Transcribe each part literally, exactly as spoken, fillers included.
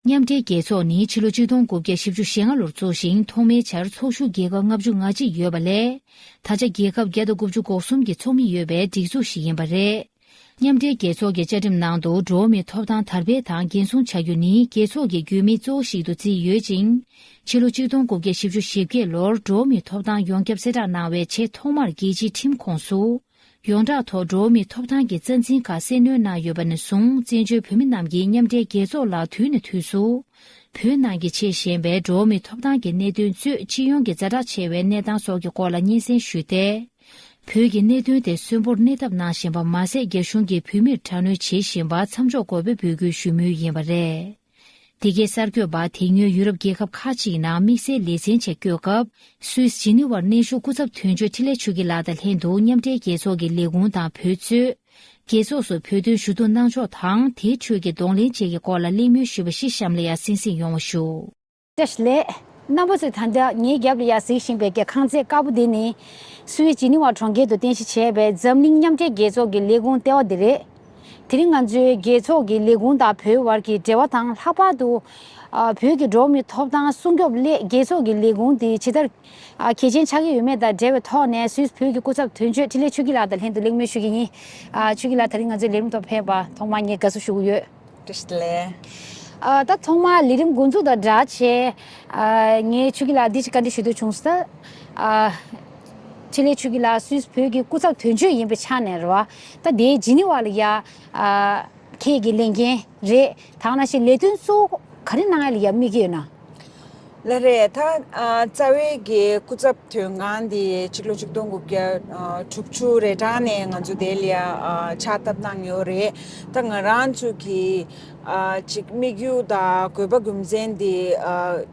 མཉམ་འབྲེལ་རྒྱལ་ཚོགས་ནི་ཕྱི་ལོ་ཆིག་སྟོང་དགུ་བརྒྱ་བཞི་བཅུ་ཞེ་ལྔ་ལོར་བཙུགས་ཤིང་ཐོག་མའི་ཆར་ཚོགས་ཞུགས་རྒྱལ་ཁབ་ལྔ་བཅུ་ང་གཅིག་ཡོད་པ་ལས། ད་ཆ་རྒྱལ་ཁབ་བརྒྱ་དང་དགུ་བཅུ་གོ་གསུམ་གྱི་ཚོགས་མི་ཡོད་པའི་སྒྲིག་འཛུགས་ཤིག་ཡིན་པ་རེད། མཉམ་འབྲེལ་རྒྱལ་ཚོགས་ཀྱི་བཅའ་ཁྲིམས་ནང་དུ་འགྲོ་བ་མིའི་ཐོབ་ཐང་དར་སྤེལ་དང་འགན་སྲུང་བྱ་རྒྱུ་ནི་རྒྱལ་ཚོགས་ཀྱི་རྒྱུས་མེད་གཙོ་བོ་ཞིག་ཏུ་བརྩིས་ཡོད་ཅིང་། ཕྱི་ལོ་ཆིག་སྟོང་དགུ་བརྒྱ་བཞི་བཅུ་ཞེ་བརྒྱད་ལོར་འགྲོ་བ་མིའི་ཐོབ་ཐང་ཡོངས་ཁྱབ་གསལ་བསྒྲགས་གནང་བའི་ཆེས་ཐོག་མར་རྒྱལ་སྤྱིའི་ཁྲིམས་ཁོངས་སུ། ཡོངས་གྲགས་ཐོག་འགྲོ་བ་མིའི་ཐོབ་ཐང་གི་རྩ་འཛིན་ཁག་གསལ་སྣོན་གནང་ཡོད་པ་ནས་བཟུང་། བཙན་བྱོལ་བོད་མི་རྣམས་ཀྱིས་མཉམ་འབྲེལ་རྒྱལ་ཚོགས་ལ་དུས་ནས་དུས་སུ། བོད་ནང་གི་ཆེས་ཞན་པའི་འགྲོ་བ་མིའི་ཐོབ་ཐང་གི་གནད་དོན་གཙོས་སྤྱི་ཡོངས་ཀྱི་ཛ་དྲག་ཆེ་བའི་གནས་སྟངས་སོགས་ཀྱི་སྐོར་ལ་སྙན་སེང་ཞུས་ཏེ། བོད་ཀྱི་གནད་དོན་དེ་གསོན་པོར་གནས་ཐབས་གནང་བཞིན་པ་མ་ཟད། རྒྱ་གཞུང་གིས་བོད་མིར་དྲག་གནོན་བྱེད་བཞིན་པ་མཚམས་འཇོག་དགོས་པའི་འབོད་སྐུལ་ཞུ་མུས་ཡིན་པ་རེད། འདི་གའི་གསར་འགོད་པ་དེ་སྔོན་ཡུ་རོབ་རྒྱལ་ཁབ་ཁག་ཅིག་ནང་དམིགས་བསལ་ལེ་ཚན་ཆེད་བསྐྱོད་སྐབས། སུད་སི་ཇི་ནི་ཝར་གནས་བཞུགས་སྐུ་ཚབ་དོན་གཅོད་འཕྲིན་ལས་ཆོས་སྐྱིད་ལགས་དང་ལྷན་དུ་མཉམ་འབྲེལ་རྒྱལ་ཚོགས་ཀྱི་ལས་ཁུངས་དང་བོད་གཙོས། རྒྱལ་ཚོགས་སུ་བོད་དོན་ཞུ་གཏུག་གནང་ཕྱོགས་དང་དེའི་ཁྲོད་ཀྱི་གདོང་ལེན་བཅས་ཀྱི་སྐོར་ལ་གླེང་མོལ་ཞུས་པ་ཞིག་གཤམ་ལ་ཡང་གསན་གཟིགས་ཡོང་བ་ཞུ། བཀྲ་ཤིས་བདེ་ལེགས། རྣམ་པ་ཚོས་ད་ལྟ་ངའི་རྒྱབ་ལ་ཡར་གཟིགས་བཞིན་པའི་གྱི་ཁང་བརྩེགས་དཀར་པོ་འདི་ནི། སུད་སི་ཇི་ནི་ཝ་གྲོང་ཁྱེར་དུ་རྟེན་གཞི་བྱས་པའི་འཛམ་གླིང་མཉམ་འབྲེལ་རྒྱལ་ཚོགས་ཀྱི་ལས་ཁུངས་ལྟེ་བ་འདི་རེད། དེ་རིང་ང་ཚོའི་རྒྱལ་ཚོགས་ཀྱི་ལས་ཁུངས་དང་བོད་བར་གྱི་འབྲེལ་བ་དང་། ལྷག་པར་དུ། ཨ། བོད་ཀྱི་འགྲོ་བ་མིའི་ཐོབ་ཐང་སྲུང་སྐྱོབ་སླད་རྒྱལ་ཚོགས་ཀྱི་ལས་ཁུངས་འདི་ཇི་ལྟར། ཨ། གལ་ཆེན་ཆགས་ཀྱི་ཡོད་མེད་དང་འབྲེལ་བའི་ཐོག་ནས། སུད་སི་བོད་ཀྱི་སྐུ་ཚབ་དོན་གཅོད་འཕྲིན་ལས་ཆོས་སྐྱིད་ལགས་དང་ལྷན་དུ་གླེང་མོལ་ཞུ་གི་ཡིན། ཨ། ཆོས་སྐྱིད་ལགས། ད་རིང་ང་ཚོའི་ལས་རིམ་ཐོག་ཕེབས་པར་ཐོག་མར་ངས་དགའ་བསུ་ཞུ་གི་ཡོད། བཀྲ་ཤིས་བདེ་ལེགས། ཨ། ད་ཐོག་མར་ལས་རིམ་འགོ་འཛུགས་དང་སྦྲགས་བྱས། ཨ། ངས་ཆོས་སྐྱིད་ལགས་འདི་ཅིག་བཀའ་འདྲི་ཞུ་འདོད་བྱུང་སོང་། ད། ཨ། འཕྲིན་ལས་ཆོས་སྐྱིད་ལགས་སུད་སི་བོད་ཀྱི་སྐུ་ཚབ་དོན་གཅོད་ཡིན་པའི་ཆ་ནས་རེད་བ། ད་དེའི་ཇི་ནི་ཝ་ལ་ཡ། ཨ། ཁྱེད་ཀྱི་ལས་འགན་རེད། དེ་ག་ནང་བཞིན་ལས་དོན་གཙོ་བོ་ག་རེ་གནང་ཡ་ལ་ཡ་དམིགས་ཀྱི་ཡོད་ན། ལགས་རེད། ད། ཨ། རྩ་བའི་གི་སྐུ་ཚབ་དོན་ཁང་འདི་ཕྱི་ལོ་ཆིག་སྟོང་དགུ་བརྒྱ་དྲུག་ཅུ་རེ་གྲངས་ནས་ང་ཚོ་དེ་ལ་ཡ། ཨ། ཕྱག་བཏབ་གནང་ཡོད་རེད། ད་ང་རང་ཚོ་གི། ཨ། ཅིག་དམིགས་ཡུལ་དང་དགོས་པ་རྒྱུ་མཚན་འདི། ཨ།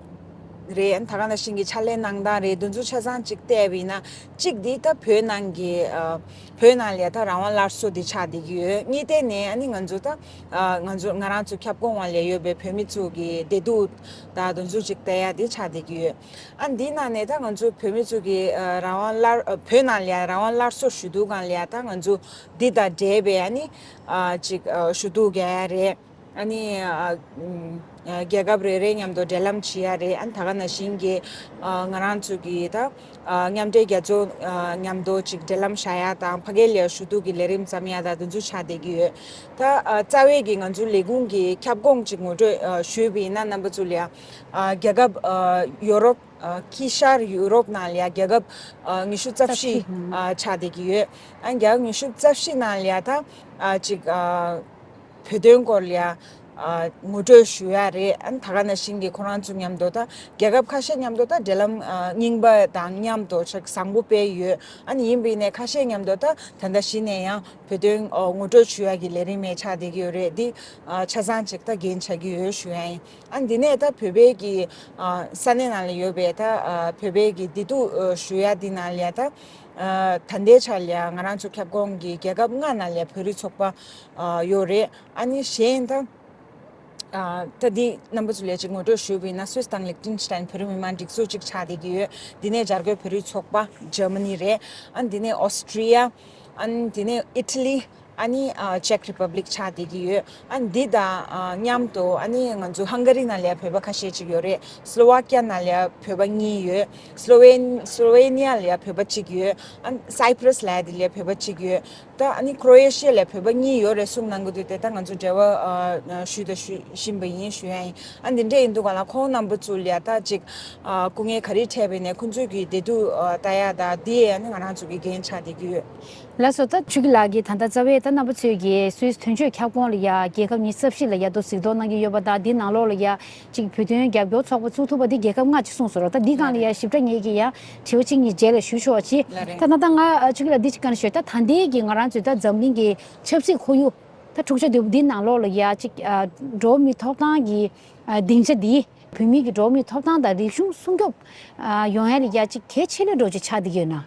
རེད། ད་ག་ནང་བཞིན་གྱི་ཕྱག་ལས་གནང་སྟངས་རེད། འདི་ཚོ་ཆ་ཚང་ཅིག་བལྟས་པ་ཡིན་ན། གཅིག་འདི་ད་བོད་ནང་གི། ཨ། བོད་ནང་ལ་ཡ་ད་རང་དབང་སླར་གསོ་འདི་ཆགས་བསྡད་ཀྱི་ཡོད། གཉིས་ཐད་ནས་ཨ་ནི་ང་ཚོ་ད། ཨ། ང་ཚོ་ང་རང་ཚོ་ཁྱབ་ཁོངས་ལ་ཡོད་པའི་བོད་མི་ཚོ་གི་བདེ་སྡུག་དང་དེ་ཚོ་ཅིག་བལྟ་ཡ་འདི་ཆགས་བསྡད་ཀྱི་ཡོད། ཨ། འདི་ནང་ནས་ད་ང་ཚོ་བོད་མི་ཚོ་གི། ཨ། རང་དབང་སླར། ཨ། བོད་ནང་ལ་ཡ་རང་དབང་སླར་གསོ་ཞུ་གཏུག་སྒང་ལ་ཡ་ད་ང་ཚོ་འདི་དང་འབྲེལ་བའི་ཨ་ནི། ཨ། ཅིག་ཨ། ཞུ་གཏུག་རྒྱག་ཡ་རེད། ཨ་ནི། ཨ། ཨ། རྒྱལ་ཁབ་རེ་རེ་མཉམ་དུ་འབྲེལ་ལམ་བྱེད་ཡ་རེད། ཨ། ད་ག་ནང་བཞིན་གྱི། ཨ། ང་རང་ཚོ་གི་ད། ཨ། མཉམ་འབྲེལ་རྒྱལ་ཚོགས། ཨ། མཉམ་དུ་ཅིག་འབྲེལ་ལམ་བཞག་ཡ་དང་། ཕ་གི་ལ་ཡ་ཞུ་གཏུག་གི་ལས་རིམ་བརྩམ་ཡ་དང་དེ་ཚོ་ཆགས་བསྡད་ཀྱི་ཡོད། ད། ཨ། རྩ་བའི་གི་ང་ཚོའི་ལས་ཁུངས་ཀྱི་ཁྱབ་ཁོངས་ཅིག་ངོ་སྤྲོད། ཨ། ཞུས་པ་ཡིན་ན། རྣམ་པ་ཚོ་ལ་ཡ། ཨ། རྒྱལ་ཁབ། ཨ། ཡོ་རོབ། ཨ། དཀྱིལ་ཤར་ཡུ་རོབ་ནང་ལ་ཡ་རྒྱལ་ཁབ། ཨ། ཉི་ཤུ་རྩ་བཞི། རྩ་བཞི། ཨ། ཆགས་བསྡད་ཀྱི་ཡོད། ཨ། རྒྱལ་ཁབ་ཉི་ཤུ་རྩ་བཞི་ནང་ལ་ཡ་ད། ཨ། ཅིག་ཨ། བོད་དོན་སྐོར་ལ་ཡ། ཨ། ངོ་སྤྲོད་ཞུ་ཡ་རེད། ཨ། ད་ག་ནང་བཞིན་གྱི་ཁོ་རང་ཚོ་མཉམ་དུ་ད་རྒྱལ་ཁབ་ཁ་ཤས་མཉམ་དུ་ད་འབྲེལ་ལམ། ཨ། རྙིང་པ་དང་མཉམ་དུ་ཅིག་བཟང་པོ་སྤེལ་ཡོད། ཨ་ནི་ཡིན་པ་ཡིན་ནའི་ཁ་ཤས་མཉམ་དུ་ད་ད་ལྟ་གཞི་ནས་ཡང་བོད་དོན། ཨ། ངོ་སྤྲོད་ཞུ་ཡ་གི་ལས་རིམ་ཡང་ཆགས་བསྡད་ཀྱི་ཡོད་རེད། འདི། ཨ། ཆ་ཚང་ཅིག་ད་འགན་ཆགས་ཀྱི་ཡོད་ཞུ་ཡ་ཡིན། ཨ། འདི་ནས་ད་བོད་པའི་གི། ཨ། ས་གནས་ནང་ལ་ཡོད་པའི་ད། ཨ། བོད་པའི་གི་བདེ་སྡུག་ཨ། ཞུ་ཡ་འདི་ནང་ལ་ཡ་ད། ཨ། ད་ལྟའི་ཆ་ལ་ཡ་ང་རང་ཚོ་ཁྱབ་ཁོངས་ཀྱི་རྒྱལ་ཁབ་ལྔ་ནང་ལ་ཡ་བོད་རིགས་ཚོགས་པ། ཨ། ཡོད་རེད། ཨ་ནི་གཞན་ད། ཨ། ད་འདི་རྣམ་པ་ཚོ་ལ་ཅིག་ངོ་སྤྲོད་ཞུས་པ་ཡིན་ན། སུད་སི་དང་ལིག་ཏེན་ཤི་ཏན་བོད་རིགས་མི་མང་སྒྲིག་འཛུགས་ཅིག་ཆགས་བསྡད་ཀྱི་ཡོད། འདི་ནས་བྱ་རྒོད་བོད་རིགས་ཚོགས་པ་འཇར་མ་ནི་རེད། ཨ་ནི་འདི་ནས་ཨོ་སི་ཀྲི་ཡ། ཨ་ནི་འདི་ནས་ཨི་ཊ་ལི། ཨ་ནི། ཨ། ཅེག་རི་པབ་ལིག་ཆགས་བསྡད་ཀྱི་ཡོད། ཨ་ནི་འདི་དང་། ཨ། མཉམ་དུ་ཨ་ནི་ང་ཚོ་ཧང་ག་རི་ནང་ལ་ཡ་བོད་པ་ཁ་ཤས་ཅིག་ཡོད་རེད། སི་ལོ་ཝ་ཀི་ཡ་ནང་ལ་ཡ་བོད་པ་གཉིས་ཡོད། སི་ལོ་ཝེ། སི་ལོ་ཝེ་ནི་ཡ་ལ་ཡ་བོད་པ་གཅིག་ཡོད། ཨ་ནི་སའི་པྲ་སི་ལ་ཡ་དེ་ལ་ཡ་བོད་པ་གཅིག་ཡོད། ད་ཨ་ནི་ཁྲོ་ཨེ་ཤི་ཡ་ལ་ཡ་བོད་པ་གཉིས་ཡོད་རེད་གསུངས་གནང་གི་འདུག་སྟེ། ད་ང་ཚོ་འབྲེལ་བ། ཨ། ཞུས་དང་ཞུ་བཞིན་པ་ཡིན་ཞུ་ཡ་ཡིན། ཨ། འདི་འདྲ་ཡིན་དུས་སྒང་ལ་ཁོང་རྣམ་པ་ཚོ་ལ་ཡ་ད་ཅིག་ཨ། སྐུ་ངལ་ག་རེ་འཕྲད་པ་ཡིན་ནའི་ཁོང་ཚོའི་གི་བདེ་སྡུག་ཨ། ལྟ་ཡ་ད་འདི་ཡང་ནི་ང་རང་ཚོ་གི་འགན་ཆགས་བསྡད་ཀྱི་ཡོད། ལགས་སོ། ད་ཆོས་སྐྱིད་ལགས་ཀྱིས་ད་ལྟ་རྩ་བའི་ད་རྣམ་པ་ཚོས་ཀྱི་སུད་སི་དོན་གཅོད་ཁྱབ་ཁོངས་ལ་ཡ་རྒྱལ་ཁབ་ཉི་ཤུ་རྩ་བཞི་ལ་ཡ་ད་གཟིགས་རྟོག་གནང་གི་ཡོད་པ་དང་། འདི་ནང་ལོགས་ལ་ཡ་ཅིག་བོད་དོན་རྒྱབ་སྐྱོར་ཚོགས་པ་བཙུགས་ཐུབ་པ་འདི་རྒྱལ་ཁབ་ལྔ་ཅིག་གསུངས་སོང་ར། ད་འདི་སྒང་ལ་ཡ་ཞིབ་ཕྲ་ངེད་ཀྱིས་ཡ་དྲི་བ་གཅིག་གཉིས་རྗེས་ལ་ཞུ་ཆོག་ཅིག་ལགས་རེད། ད་ད་ལྟ་ང་ཨ། ཆོས་སྐྱིད་ལགས་འདི་ཅིག་བཀའ་འདྲི་ཞུ། ད་ད་ལྟའི་གི་ང་རང་ཚོའི་ད་འཛམ་གླིང་གི་ཆབ་སྲིད་ཁོར་ཡུག་ད་འཁྲུག་ཆ་དོད་པོ་འདི་ནང་ལོགས་ལ་ཡ་ཅིག་ཨ། འགྲོ་བ་མིའི་ཐོབ་ཐང་གི་ཨ། སྡིངས་ཆ་འདི་བོད་མིའི་གི་འགྲོ་བ་མིའི་ཐོབ་ཐང་དང་རིག་གཞུང་སྲུང་སྐྱོབ་ཨ། ཡོང་ཡ་ལ་ཡ་ཅིག་གལ་ཆེ་ལོས་འགྲོ་ཅིག་ཆགས་བསྡད་ཀྱི་ཡོད་ན།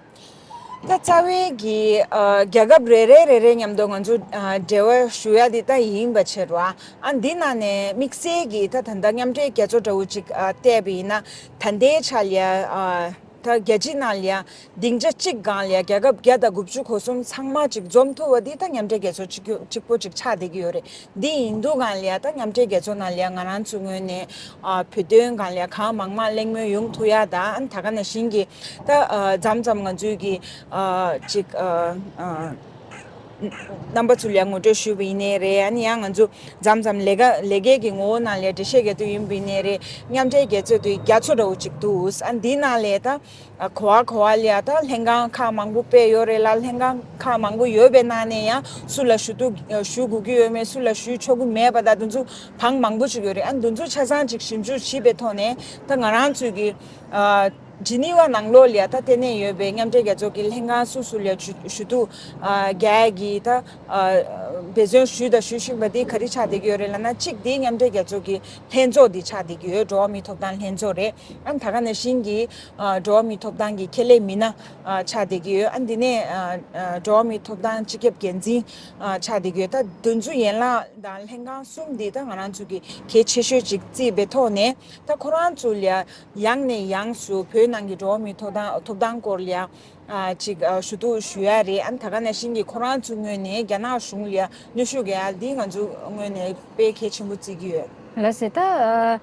ད་རྩ་བའི་གི་ཨ། རྒྱལ་ཁབ་རེ་རེ་རེ་རེ་མཉམ་དུ་ང་ཚོ་ཨ། འབྲེལ་བ་ཞུ་ཡ་འདི་ད་ཡིན་པ་བྱེད་རོགས། ཨ། འདི་ནང་ནས་དམིགས་བསལ་གྱི་ད་ད་ལྟ་མཉམ་འབྲེལ་རྒྱལ་ཚོགས་འདྲ་བོ་ཅིག་ཨ། བལྟས་པ་ཡིན་ན། ད་ལྟའི་ཆ་ལ་ཡ་ཨ། ད་རྒྱལ་སྤྱིའི་ནང་ལ་ཡང་སྡིངས་ཆ་གཅིག་སྒང་ལ་ཡང་རྒྱལ་ཁབ་བརྒྱ་དང་དགུ་བཅུ་གོ་གསུམ་ཚང་མ་གཅིག་འཛོམས་ཐུབ་པ་འདི་ད་མཉམ་འབྲེལ་རྒྱལ་ཚོགས་གཅིག་གྱུར་གཅིག་པོ་གཅིག་ཆགས་བསྡད་ཀྱི་ཡོད་རེད། འདི་ཡིན་དུས་སྒང་ལ་ཡང་ད་མཉམ་འབྲེལ་རྒྱལ་ཚོགས་ནང་ལ་ཡང་ང་རང་ཚོའི་ངོས་ནས་ཨ་བོད་དོན་སྒང་ལ་ཡང་གང་མང་མང་གླེང་མོལ་ཡོང་ཐུབ་ཡ་དང་། ཨ་ནི་ད་ག་ནང་བཞིན་གྱི་ད་ཨ་མཚམས་མཚམས་ང་ཚོའི་གི་ཨ་གཅིག་ཨ་ཨ། རྣམ་པ་ཚོ་ལ་ངོ་སྤྲོད་ཞུས་པ་ཡིན་ནའི་རེད། ཨ་ནི་ཡང་ང་ཚོ་མཚམས་མཚམས་ལས་ཀ་ལས་ཀའི་གི་ངོ་བོ་ནང་ལ་འགྲེལ་བཤད་རྒྱག་དུས་ཡིན་པ་ཡིན་ནའི་རེད། མཉམ་འབྲེལ་རྒྱལ་ཚོགས་དེ་རྒྱ་མཚོ་འདྲ་བོ་ཅིག་འདུག་ཨ་འདི་ནང་ལས་ད་གོ་བ་གོ་བ་ལ་ཡ་ད་ལྷན་ཁང་ཁག་མང་པོ་དཔེ་ཡོད་རེད་ལ། ལྷན་ཁང་ཁག་མང་པོ་ཡོད་པའི་ནང་ནས་ཡང་སུ་ལ་ཞུ་གཏུག་ཞུ་དགོས་ཀྱི་ཡོད་མེད། སུ་ལ་ཞུ་ཆོག་གི་མེད་པ་ད་དེ་ཚོ་བང་མང་པོ་ཅིག་ཡོད་རེད། ཨ་འདི་ཚོ་ཆ་ཚང་ཅིག་ཞིབ་འཇུག་བྱས་པའི་ཐོག་ནས་ད་ང་རང་ཚོས་གི་ཨ། ཇི་ནི་ཝ་ནང་ལོགས་ལ་ཡ་ད་ལྟེ་གནས་ཡོད་པའི་མཉམ་འབྲེལ་རྒྱལ་ཚོགས་ཀྱི་ལྷན་ཁང་སུ་སུ་ལ་ཞུ་ཞུ་གཏུག་ཨ་རྒྱག་གི་ད་ཨ་འབད་བརྩོན་ཞུས་དང་ཞུ་བཞིན་པ་འདི་ག་རེ་ཆགས་བསྡད་ཀྱི་ཡོད་རེད་ལབ་ན། གཅིག་འདི་མཉམ་འབྲེལ་རྒྱལ་ཚོགས་ཀྱི་ལྷན་ཚོགས་འདི་ཆགས་བསྡད་ཀྱི་ཡོད། འགྲོ་བ་མིའི་ཐོབ་ཐང་ལྷན་ཚོགས་རེད། ཨ་ད་ག་ནང་བཞིན་གྱི་ཨ་འགྲོ་བ་མིའི་ཐོབ་ཐང་གི་ཁེ་ལས་མི་སྣ་ཨ་ཆགས་བསྡད་ཀྱི་ཡོད། ཨ་འདི་ནས་ཨ་ཨ་འགྲོ་བ་མིའི་ཐོབ་ཐང་སྤྱི་ཁྱབ་འགན་འཛིན་ཨ་ཆགས་བསྡད་ཀྱི་ཡོད། ད་འདི་ཚོ་ཡན་ལག་དང་ལྷན་ཁང་གསུམ་འདི་ད་ང་རང་ཚོ་གི་གལ་ཆེ་ཤོས་ཅིག་བརྩིས་པའི་ཐོག་ནས་ད་ཁོ་རང་ཚོ་ལ་ཡ་ཡང་ནས་ཡང་སུ་བོད་ནང་གི་འགྲོ་བ་མིའི་ཐོབ་ཐང་ཐོབ་ཐང་སྐོར་ལ་ཡ་ཨ་ཅིག་ཨ་ཞུ་གཏུག་ཞུ་ཡ་རེད། ཨ་ནི་ད་ག་ནང་བཞིན་གྱི་ཁོ་རང་ཚོའི་ངོས་ནས་རྒྱ་ནག་གཞུང་ལ་ཡ་གནོན་ཤུགས་རྒྱག་ཡ་འདི་ང་ཚོའི་ངོས་ནས་དཔེ་གལ་ཆེན་པོ་བརྩི་གི་ཡོད། ལགས་སོ། ད་ཨ་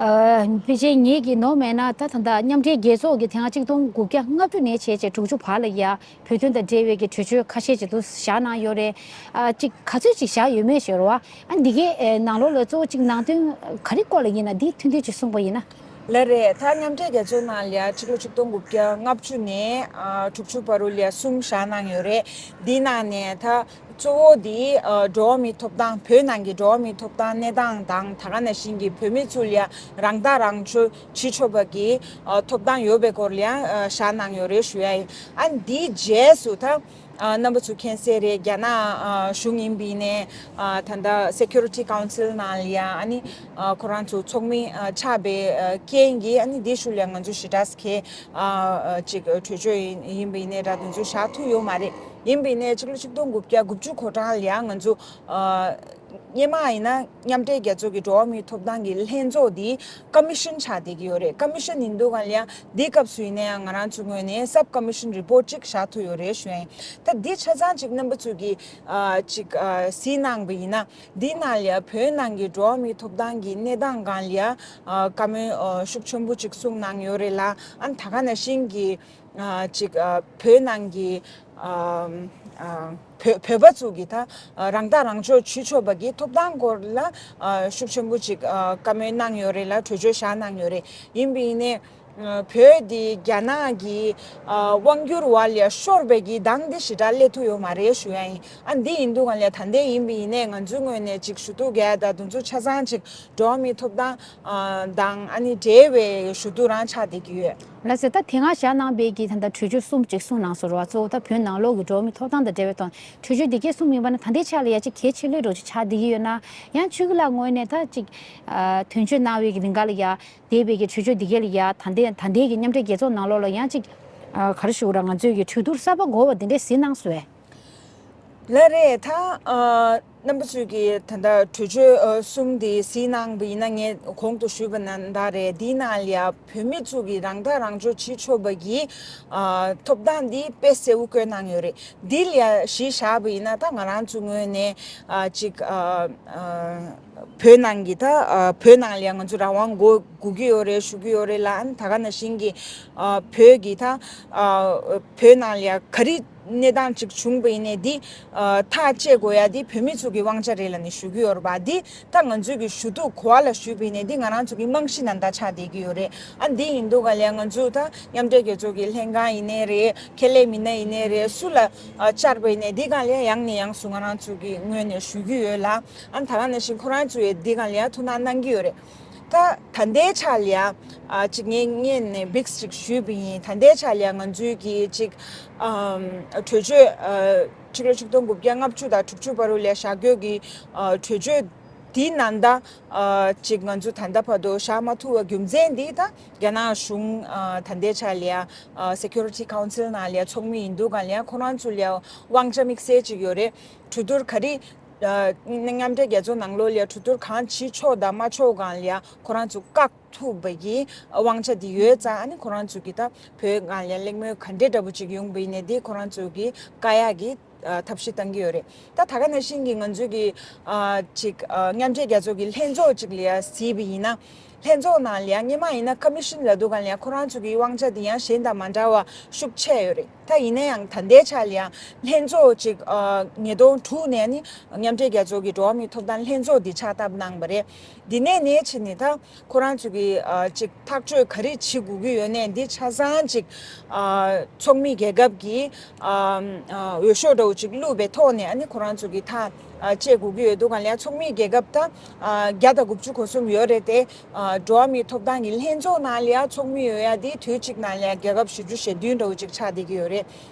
ཨ་ཕལ་ཆེར་ངེད་ཀྱིས་ནོར་མེད་ན་ད་ད་ལྟ་མཉམ་འབྲེལ་རྒྱལ་ཚོགས་ཀྱི་དེ་སྔ་གཅིག་སྟོང་དགུ་བརྒྱ་ལྔ་བཅུ་ནས་བྱས་བྱས་དྲུག་ཅུ་བར་ལ་ཡ་བོད་དོན་དང་འབྲེལ་བའི་གི་གྲོས་ཆོད་ཁ་ཤས་ཅིག་ཏུ་བཞག་གནང་ཡོད་རེད། ཨ་ཅིག་ག་ཚོད་ཅིག་བཞག་ཡོད་མེད་ཞུ་རོགས། ཨ་འདི་གའི་ཨེ་ནང་ལོགས་ལ་གཙོ་བོ་ཅིག་ནང་དོན་ག་རེ་སྐོར་ལ་ཡིན་ན་འདི་ཐུང་ཐུང་ཅིག་གསུངས་པ་ཡིན་ན། ལགས་རེད། ད་མཉམ་འབྲེལ་རྒྱལ་ཚོགས་ནང་ལ་ཡ་ཕྱི་ལོ་ཆིག་སྟོང་དགུ་བརྒྱ་ལྔ་བཅུ་ནས་ཨ་དྲུག་ཅུ་བར་དུ་ལ་ཡ་གསུམ་བཞག་གནང་ཡོད་རེད། འདི་ནང་ནས་ད་གཙོ་བོ་འདི་ཨ་འགྲོ་བ་མིའི་ཐོབ་ཐང་། བོད་ནང་གི་འགྲོ་བ་མིའི་ཐོབ་ཐང་གནས་སྟངས་དང་། ད་ག་ནང་བཞིན་གྱི་བོད་མི་ཚོ་ལ་ཡ་རང་ཐག་རང་གཅོད་བྱེད་ཆོག་པ་གི་ཨ་ཐོབ་ཐང་ཡོད་པའི་སྐོར་ལ་ཡ་ཨ་བཞག་གནང་ཡོད་རེད་ཞུ་ཡ་ཡིན། ཨ་འདིའི་རྗེས་སུ་ད་ཨ་རྣམ་པ་ཚོ་མཁྱེན་གསལ་རེད། རྒྱ་ནག་ཨ་གཞུང་ཡིན་པ་ཡིན་ནའི་ཨ་ད་ལྟ་Security Council་ནང་ལ་ཡ་ཨ་ནི་ཨ་ཁོ་རང་ཚོ་ཚོགས་མི་ཨ་ཆགས་པའི་ཨ་རྐྱེན་གྱིས་ཨ་ནི་འདིའི་ཤུལ་ལ་ང་ཚོ་ཞེ་དྲག་གི་ཨ་ཨ་ཅིག་གྲོས་ཆོད་ཡིན་ཡིན་པ་ཡིན་ནའི་འདྲ་དེ་ཚོ་བཞག་ཐུབ་ཡོད་མ་རེད། ཡིན་པ་ཡིན་ནའི་ཕྱི་ལོ་ཆིག་སྟོང་དགུ་བརྒྱ་དགུ་བཅུ་གོ་གྲངས་ལ་ཡ་ང་ཚོ་ཨ་སྔོན་མ་ཡིན་ན་མཉམ་འབྲེལ་རྒྱལ་ཚོགས་ཀྱི་འགྲོ་བ་མིའི་ཐོབ་ཐང་གི་ལྷན་ཚོགས་འདི་ཀོ་མི་ཤོན་ཆགས་བསྡད་ཀྱི་ཡོད་རེད། ཀོ་མི་ཤོན་ཡིན་དུས་ག་ལ་ཡ་འདི་སྐབས་སུ་ཡིན་ན་ཡང་ང་རང་ཚོའི་ངོས་ནས་Sub Commission Report་ཅིག་བཞག་ཐུབ་ཡོད་རེད་ཞུ་ཡ་ཡིན། ད་འདི་ཆ་ཚང་ཅིག་རྣམ་པ་ཚོས་ཀྱི་ཨ་ཅིག་ཨ་གཟིགས་གནང་བ་ཡིན་ན། འདི་ནང་ལ་ཡ་བོད་ནང་གི་འགྲོ་བ་མིའི་ཐོབ་ཐང་གི་གནས་སྟངས་སྒང་ལ་ཡ་ཨ་བཀའ་མོལ་ཨ་ཤུགས་ཆེན་པོ་ཅིག་གསུངས་གནང་ཡོད་རེད་ལ། ཨ་ནི་ད་ག་ནང་བཞིན་གྱི་ཨ་ཅིག་ཨ་བོད་ནང་གི་ཨ་ཨ་བོད་བོད་པ་ཚོ་གི་ད་ཨ་རང་ཐག་རང་གཅོད་བྱེད་ཆོག་པ་གི་ཐོབ་ཐང་སྐོར་ལ་ཨ་ཤུགས་ཆེན་པོ་ཅིག་ཨ་བཀའ་མོལ་གནང་ཡོད་རེད་ལ། གྲོས་ཆོད་བཞག་གནང་ཡོད་རེད། ཡིན་པ་ཡིན་ནའི་ཨ་བོད་འདི་རྒྱ་ནག་གི་ཨ་དབང་སྒྱུར་འོག་ལ་ཤོར་བའི་གི་གདངས་འདི་ཞེ་དྲག་སླེབས་ཐུབ་ཡོད་མ་རེད་ཞུ་ཡ་ཡིན། ཨ་འདི་ཡིན་དུས་ག་ལ་ད་ལྟའི་ཡིན་པ་ཡིན་ནའི་ང་ཚོའི་ངོས་ནས་ཅིག་ཞུ་གཏུག་རྒྱག་ཡ་དང་དེ་ཚོ་ཆ་ཚང་ཅིག་འགྲོ་བ་མིའི་ཐོབ་ཐང་ཨ་དང་ཨ་ནི་འབྲེལ་བའི་ཞུ་གཏུག་རང་ཆགས་བསྡད་ཀྱི་ཡོད། ལགས་སོ། ད་དེ་སྔ་བཞག་གནང་བའི་གི་ད་ལྟ་གྲོས་ཆོད་གསུམ་ཅིག་གསུངས་གནང་སོང་ར། གཙོ་བོ་ད་བོད་ནང་ལོགས་ཀྱི་འགྲོ་བ་མིའི་ཐོབ་ཐང་དང་འབྲེལ་བའི་ཐོག་གྲོས་ཆོད་འདི་གས་གསུམ་ཡིན་པ་ན་ད་ལྟའི་ཆ་ལ་ཡ་ཅིག་གལ་ཆེ་ལོས་འགྲོ་ཅིག་ཆགས་བསྡད་ཀྱི་ཡོད་ན། ཡང་ཆོས་སྐྱིད་ལགས་ངོས་ནས་ད་ཅིག་ཨ་དོན་གཅོད་གནང་བའི་གི་རིང་ག་ལ་ཡ་འདས་པའི་གི་གྲོས་ཆོད་འདི་གས་ལ་ཡ་ད་ལྟའི་ད་ལྟའི་གི་མཉམ་འབྲེལ་རྒྱལ་ཚོགས་ནང་ལོགས་ལ་ཡང་ཅིག་ཨ་ག་རེ་ཞུ་དགོས་ར། ང་ཚོའི་གི་གྲོས་བསྡུར་གསར་པ་དགོས་པ་འདི་འདྲས་གཟིགས་གནང་སོང་བས། ལགས་རེད། ད་ཨ་རྣམ་པ་ཚོས་ཀྱིས་ད་ལྟ་གྲོས་ཆོད་ཨ་གསུམ་འདི་གཟིགས་གནང་བ་ཡིན་ན། ངས་གོང་དུ་ཞུས་པ་ནང་ལྟར་རེད། འདིའི་ནང་ལ་ཡ་བོད་མི་ཚོ་གིས་རང་ཐག་རང་གཅོད་བྱེད་ཆོག་པ་གི་ཨ་ཐོབ་ཐང་འདི་དཔེ་གསལ་པོ་བཀོད་གནང་ཡོད་རེད། འདི་ལ་ཡ་གཞི་བཞག་པ་ཡིན་ན། ད་ང་རང་ཚོའི་ངོས་ནས་ཨ་ཅིག་ཨ་ཨ་བོད་ནང་གི་ད་ཨ་བོད་ནང་ལ་ཡ་ང་ཚོ་རང་དབང་དགོས་དགོས་ཀྱི་ཡོད་རེད་ཞུ་གི་ཡོད་རེད་ལ། ཨ་ནི་ད་ག་ནང་བཞིན་གྱི་ཨ་བོད་ཀྱི་ད་ཨ་བོད་ནང་ལ་ཡ་ག་རེ་གནས་སྟངས་ཅིག་བྱུང་བ་ཡིན་ནའི་འདི་ཨ་ཐག་བཅད་དགོས་ཡ་འདི་བོད་མི་ཚོ་གི་དབང་ཆ་རེད་ལབ་ནས་ཞུ་གི་ཡོད་རེད་པ། འདི་ད་ང་ཚོས་ཀྱི་ཞུ་གཏུག་གོ་བ་ལ་ཞུས་པ་ཡིན་ནའི་འདི་ང་རང་ཚོ་གི་རྨང་གཞི་ནང་ད་ཆགས་བསྡད་ཀྱི་ཡོད་རེད། ཨ་འདི་ཡིན་དུས་ག་ལ་ཡ་ང་ཚོ་ད་མཉམ་འབྲེལ་རྒྱལ་ཚོགས་ཀྱི་ལྷན་ཁང་ཡིན་ནའི་རེད། ཁེ་ལས་མི་སྣ་ཡིན་ནའི་རེད། སུ་ལ་ཨ་བཅར་བ་ཡིན་ནའི་འདི་སྒང་ལ་ཡ་ཡང་ནས་ཡང་སུ་ང་རང་ཚོ་གི་ངོས་ནས་ཞུ་གི་ཡོད་ལ། ཨ་ནི་ད་ག་ནང་བཞིན་ཁོ་རང་ཚོ་ཡ་འདི་སྒང་ལ་ཡ་ཐུགས་སྣང་གནང་གི་ཡོད་རེད། ད་ད་ལྟའི་ཆ་ལ་ཡ་ཨ་ཅིག་ངས་སྔོན་ནས་བིགས་ཅིག་ཞུས་པ་ཡིན། ད་ལྟའི་ཆ་ལ་ཡ་ང་ཚོའི་གི་ཅིག་ཨམ་གྲོས་ཆོད་ཨ་ཕྱི་ལོ་ཆིག་སྟོང་དགུ་བརྒྱ་ལྔ་བཅུ་དང་དྲུག་ཅུ་བར་དུ་ལ་བཞག་རྒྱུ་གི་ཨ་གྲོས་ཆོད་འདི་ནང་ད་ཨ་ཅིག་ང་ཚོ་ད་ལྟ་བར་དུ་བཞག་མ་ཐུབ་པ་རྒྱུ་མཚན་འདི་ད་རྒྱ་ནག་གཞུང་ཨ་ད་ལྟའི་ཆ་ལ་ཡ་ཨ་Security Council་ནང་ལ་ཡ་ཚོགས་མི་ཡིན་དུས་ག་ལ་ཡ་ཁོ་རང་ཚོ་ལ་ཡ་དབང་ཆ་དམིགས་བསལ་ཅིག་ཡོད་རེད། གྲོས་བསྡུར་ག་རེ་ ཨ་མཉམ་འབྲེལ་རྒྱལ་ཚོགས་ནང་ལོགས་ལ་ཡ་གྲོས་བསྡུར་གང་བྱེད་ཆོག་དང་མ་ཆོག་སྒང་ལ་ཡ་ཁོ་རང་ཚོ་བཀག་ཐུབ་པ་གི་དབང་ཆ་དེ་ཡོད་ཙང་། ཨ་ནི་ཁོ་རང་ཚོ་གི་ད་བོད་སྒང་ལ་ཡ་གླེང་མོལ་ག་འདྲའི་འདྲ་པོ་ཅིག་ཡོང་པ་ཡིན་ནའི་དེ་ཁོ་རང་ཚོ་གི་བཀག་ཡག་གི་ཨ་ཐབས་ཤེས་བཏང་གི་ཡོད་རེད། ད་ད་ག་ནང་བཞིན་གྱི་ང་ཚོའི་གི་ཨ་ཅིག་ཨ་མཉམ་འབྲེལ་རྒྱལ་ཚོགས་ཀྱི་ལྷན་ཚོགས་ཅིག་ལ་ཡ་གཟིགས་པ་ཡིན་ན། ལྷན་ཚོགས་ནང་ལ་ཡ་སྔོན་མ་ཡིན་ན་ཀོ་མི་ཤིན་ལབ་དུས་སྒང་ལ་ཡ་ཁོ་རང་ཚོ་གི་དབང་ཆ་དེ་ཡང་གཞན་དང་མ་འདྲ་བ་ཤུགས་ཆེ་ཡོད་རེད། ད་ཡིན་ན་ཡང་ད་ལྟའི་ཆ་ལ་ཡ་ལྷན་ཚོགས་ཅིག་ཨ་ཉིས་སྟོང་དྲུག་ནས་ནི་མཉམ་འབྲེལ་རྒྱལ་ཚོགས་ཀྱི་འགྲོ་བ་མིའི་ཐོབ་ཐང་ལྷན་ཚོགས་འདི་ཕྱག་བཏབ་གནང་བ་རེད། འདི་ནས་ནས་ཕྱིན་ནས་ད་ཁོ་རང་ཚོ་གི་ཨ་ཅིག་ཐག་གཅོད་ག་རེ་བྱེད་དགོས་ཀྱི་ཡོད་ནས་འདི་ཆ་ཚང་ཅིག་ཨ་ཚོགས་མི་རྒྱལ་ཁབ་ཀྱི་ཨ་ཨ་འོས་ཤོག་འདྲ་བོ་ཅིག་བླུགས་པའི་ཐོག་ནས་ཨ་ནི་ཁོ་རང་ཚོ་གི་ཐག་ཨ་བཅད་དགོས་ཀྱི་ཡོད་དུས་སྒང་ལ་ཡ་ཚོགས་མི་རྒྱལ་ཁབ་ད་ཨ་བརྒྱ་དང་དགུ་བཅུ་གོ་གསུམ་ཡོད་རེད་དེ། ཨ་འགྲོ་བ་མིའི་ཐོབ་ཐང་གི་ལྷན་ཚོགས་ནང་ལ་ཡ་ཚོགས་མི་ཡོད་ཡ་དེ་དུས་གཅིག་ནང་ལ་ཡ་རྒྱལ་ཁབ་བཞི་བཅུ་ཞེ་བདུན་འདྲ་བོ་ཅིག་ཆགས་བསྡད་ཀྱི་ཡོད་རེད།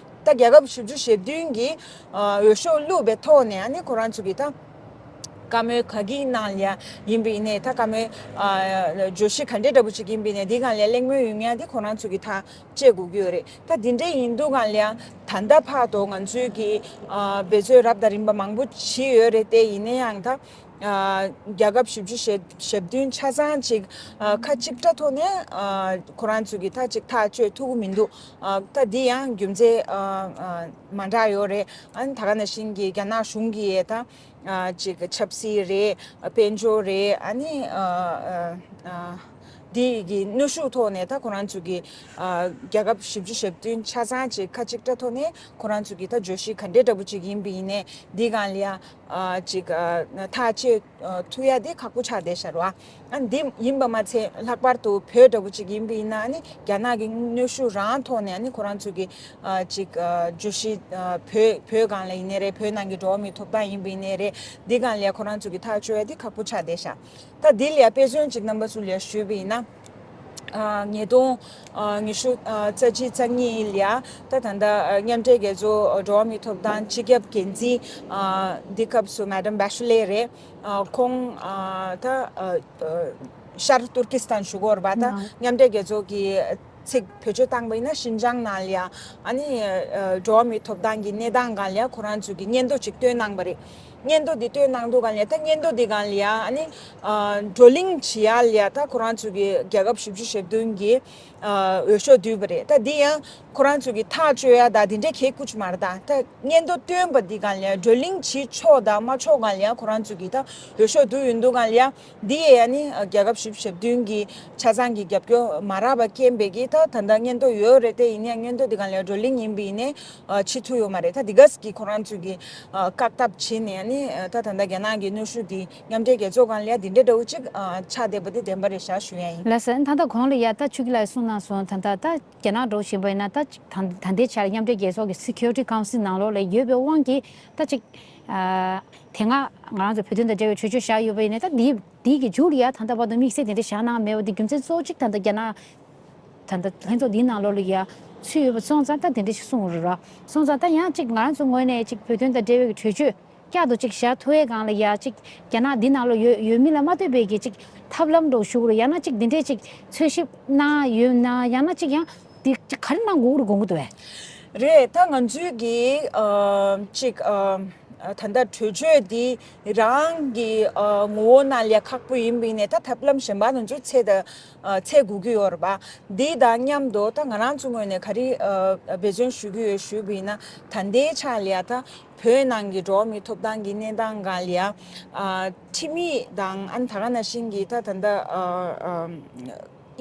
ད་རྒྱལ་ཁབ་བཞི་བཅུ་ཞེ་བདུན་གྱི་ཨ་འོས་ཤོག་བླུགས་པའི་ཐོག་ནས་ཨ་ནི་ཁོ་རང་ཚོ་གི་ད་བཀའ་མོལ་ག་གི་ནང་ལ་ཡ་ཡིན་པ་ཡིན་ནའི། ད་བཀའ་མོལ་ཨ་བརྗོད་གཞི་ག་འདྲའི་འདྲ་པོ་ཅིག་ཡིན་པ་ཡིན་ནའི་དེ་སྒང་ལ་ཡ་གླེང་མོལ་ཡོང་ཡ་དེ་ཁོ་རང་ཚོ་གི་ཐག་བཅད་དགོས་ཀྱི་ཡོད་རེད། ད་དེ་འདྲ་ཡིན་དུས་སྒང་ལ་ཡ་ད་ལྟ་བར་དུ་ང་ཚོའི་གི་ཨ་འབད་རྩོལ་རབ་དང་རིམ་པ་མང་པོ་བྱས་ཡོད་རེད་དེ། ཡིན་ན་ཡང་ད་ཨ་རྒྱལ་ཁབ་བཞི་བཅུ་ཞེ་བདུན་ཆ་ཚང་ཅིག་ཨ་ཁ་གཅིག་གྲགས་ཐོག་ནས་ཨ་ཁོ་རང་ཚོ་གི་ད་ཅིག་ཐག་གཅོད་ཐུབ་ཀྱི་མི་འདུག་ཨ་ད་འདི་ཡང་རྒྱུ་མཚན་ཨ་ཨ་མ་འདྲ་ཡོད་རེད། ཨ་ནི་ད་ག་ནང་བཞིན་གྱི་རྒྱ་ནག་གཞུང་གིས་ད་ཨ་ཅིག་ཆབ་སྲིད་རེད། དཔལ་འབྱོར་རེད། ཨ་ནི་ཨ་ཨ་ཨ་འདི་གི་གནོན་ཤུགས་ཐོག་ནས་ད་ཁོ་རང་ཚོ་གི་ཨ་རྒྱལ་ཁབ་བཞི་བཅུ་ཞེ་བདུན་ཆ་ཚང་ཅིག་ཁ་གཅིག་གྲགས་ཐོག་ནས་ཁོ་རང་ཚོ་གི་ད་བརྗོད་གཞི་ག་འདྲའི་འདྲ་པོ་ཅིག་ཡིན་པ་ཡིན་ནའི་འདི་སྒང་ལ་ཡ་ཨ་ཅིག་ཨ་ཐག་གཅོད་ཨ་ཐུབ་ཡ་དེ་ཁག་པོ་ཆགས་བསྡད་ཤག་རེད་བ། ཨ་འདི་ཡིན་པ་མ་ཚད་ལྷག་པར་དུ་བོད་འདྲ་པོ་ཅིག་ཡིན་པ་ཡིན་ན་ཨ་ནི་རྒྱ་ནག་གི་གནོན་ཤུགས་རང་ཐོག་ནས་ཨ་ནི་ཁོ་རང་ཚོ་གི་ཨ་ཅིག་ཨ་བརྗོད་གཞི་ཨ་བོད་བོད་སྒང་ལ་ཡིན་ནའི་རེད། བོད་ནང་གི་འགྲོ་བ་མིའི་ཐོབ་ཐང་ཡིན་པ་ཡིན་ནའི་རེད། འདི་སྒང་ལ་ཡ་ཁོ་རང་ཚོ་གི་ཐག་གཅོད་ཡ་དེ་ཁག་པོ་ཆགས་བསྡད་ཤག་ད་འདི་ལ་ཡ་དཔེ་མཚོན་ཅིག་རྣམ་པ་ཚོ་ལ་ཡ་ཞུས་པ་ཡིན་ན། ཨ་ཉིས་སྟོང་ཨ་ཉི་ཤུ་ཨ་རྩ་གཅིག་རྩ་གཉིས་ལ་ཡ་ད་ད་ལྟ་ཨ་མཉམ་འབྲེལ་རྒྱལ་ཚོགས་ཨ་འགྲོ་བ་མིའི་ཐོབ་ཐང་སྤྱི་ཁྱབ་འགན་འཛིན་ཨ་འདི་སྐབས་སུ་མེ་ཌམ་བྷེ་ཤུ་ལེ་རེད། ཨ་ཁོང་ཨ་ད་ཨ་ཨ་ཤར་ཏུར་ཀི་སི་ཐན་ཞུ་གི་ཡོད་རེད་པ། ད་ནང་མཉམ་འབྲེལ་རྒྱལ་ཚོགས་ཀྱི་ཚིག་བེད་སྤྱོད་བཏང་པ་ཡིན་ན་ཤིན་ཅང་ནང་ལ་ཡ་ཨ་ནི་ཨ་འགྲོ་བ་མིའི་ཐོབ་ཐང་གི་གནས་སྟངས་སྒང་ལ་ཡ་ཁོ་རང་ཚོས་ཀྱི་སྙན་ཐོ་ཅིག་བཏོན་གནང་པ་རེད། སྙན་ཐོ་འདི་བཏོན་གནང་དུས་སྒང་ལ་ཡ་ད་སྙན་ཐོ་འདི་སྒང་ལ་ཡ་ཨ་ནི་ཨ་བགྲོ་གླེང་བྱེད་ཡ་ལ་ཡ་ད་ཁོ་རང་ཚོ་གི་རྒྱལ་ཁབ་བཞི་བཅུ་ཞེ་བདུན་གྱི་ཨ་འོས་ཤོག་བསྡུས་པ་རེད། ད་འདི་ཡང་ཁོ་རང་ཚོ་གི་ཐག་གཅོད་ཡ་ད་འདི་འདྲའི་གལ་ཁུ་ཆུ་མ་རེད། ད་ད་སྙན་ཐོ་བཏོན་པ་འདི་སྒང་ལ་ཡ་བགྲོ་གླེང་བྱེད་ཆོག་དང་མ་ཆོག་སྒང་ལ་ཡ་ཁོ་རང་ཚོ་གི་ད་འོས་ཤོག་བསྡུས་ཡོང་དུས་སྒང་ལ་ཡ་འདི་ཡ་ཨ་ནི་རྒྱལ་ཁབ་བཞི་བཅུ་ཞེ་བདུན་གྱི་ཆ་ཚང་གི་རྒྱབ་སྐྱོར་མ་རག་པ་རྐྱེན་པས་ཀྱི་ད་ད་ལྟ་སྙན་ཐོ་ཡོད་རེད་དེ། ཡིན་ཡང་སྙན་ཐོ་འདི་སྒང་ལ་ཡ་བགྲོ་གླེང་ཡིན་པ་ཡིན་ནའི་ཨ་བྱེད་ཐུབ་ཡོད་མ་རེད། ད་འདི་ག་ཟིག་གི་ཁོ་རང་ཚོས་ཀྱི་ཨ་བཀག་ཐབས་བྱས་ནས་ཨ་ནི་ཨ་ད་ད་ལྟ་རྒྱ་ནག་གི་གནོན་ཤུགས་འདི་མཉམ་འབྲེལ་རྒྱལ་ཚོགས་སྒང་ལ་ཡ་འདི་འདྲའི་འདྲ་བོ་ཅིག་ཨ་ཆགས་བསྡད་པ་འདི་བདེན་པ་རེད་ཤག་ཞུ་ཡ་ཡིན། ལགས་སོ། ད་ལྟ་གོང་ལ་ཡ་ད་ཆོས་སྐྱིད་ལགས་གསུངས་གནང་སོང་། ད་ལྟ་ད་རྒྱ་ནག་འདྲ་བོ་བྱས་པ་ཡིན་ན་ད་ད་ད་ལྟའི་ཆར་མཉམ་འབྲེལ་རྒྱལ་ཚོགས་ཀྱི་Security Council ནང་ལོགས་ལ་ཡོད་པའི་དབང་གིས་ད་ཅིག་ཨ་དེ་སྔ་ང་རང་ཚོ་བོད་དོན་དང་འབྲེལ་བའི་གྲོས་ཆོད་བཞག་ཡོད་པ་ཡིན་ན་ད་འདི་འདི་གི་མཇུག་ལ་ཡ་ད་ལྟ་བར་དུ་དམིགས་བསལ་དེ་འདྲ་བཞག་གནང་མེད་པ་འདི་རྒྱུ་མཚན་གཙོ་བོ་གཅིག་ད་ལྟ་རྒྱ་ནག་ད་ལྟ་ལྷན་ཚོགས་འདིའི་ནང་ལོགས་ལ་ཡ་ཚུད་ཡོད་པ་སོང་ཙང་ད་དེ་འདྲ་ཞིག་གསུངས་རེད་ར། སོང་ཙང་ད་ཡང་གཅིག་ང་རང་ཚོ་ངོས་ནས་གཅིག་བོད་དོན་དང་འབྲེལ་བའི་གྲོས་ཆོད་བསྐྱར་དུ་གཅིག་བཞག་ཐུབ་ཡས་སྒང་ལ་ཡ་གཅིག་རྒྱ་ནག་འདི་ནང་ལོགས་ཡོད་ཡོད་མིན་ལ་མ་ལྟོས་པའི་གི་གཅིག་ཐབས་ལམ་འདྲ་བོ་ཞུ་དགོས་རེད། ཡང་ན་གཅིག་འདི་འདྲས་གཅིག་འཚོལ་ཞིབ་གནང་ཡོད་ན། ཡང་ན་གཅིག་ཡང་འདི་གཅིག་ག་རེ་གནང་དགོས་རེད་དགོངས་ཀྱི་འདུག་བས། རེད། ད་ང་ཚོའི་གི་ཨ་གཅིག་ཨ་ད་ལྟ་གྲོས་ཆོད་འདི་རང་གི་ཨ་ངོ་བོ་ནང་ལ་ཡ་ཁག་པོ་ཡིན་པ་ཡིན་ནའི་ད་ཐབས་ལམ་གཞན་པ་ང་ཚོས་འཚོལ་ད་ཨ་འཚོལ་དགོས་ཀྱི་ཡོད་རེད་པ། འདི་དང་མཉམ་དུ་ད་ང་རང་ཚོ་ངོས་ནས་ག་རེ་ཨ་འབད་བརྩོན་ཞུ་གི་ཡོད་ཞུས་པ་ཡིན་ན། ད་ལྟའི་ཆ་ལ་ཡ་ད་བོད་ནང་གི་འགྲོ་བ་མིའི་ཐོབ་ཐང་གི་གནས་སྟངས་སྒང་ལ་ཡ་ཨ་ཁྲིམས་ཡིག་དང་ཨ་ནི་ད་ག་ནང་བཞིན་གྱི་ད་ད་ལྟ་ཨ་ཨ་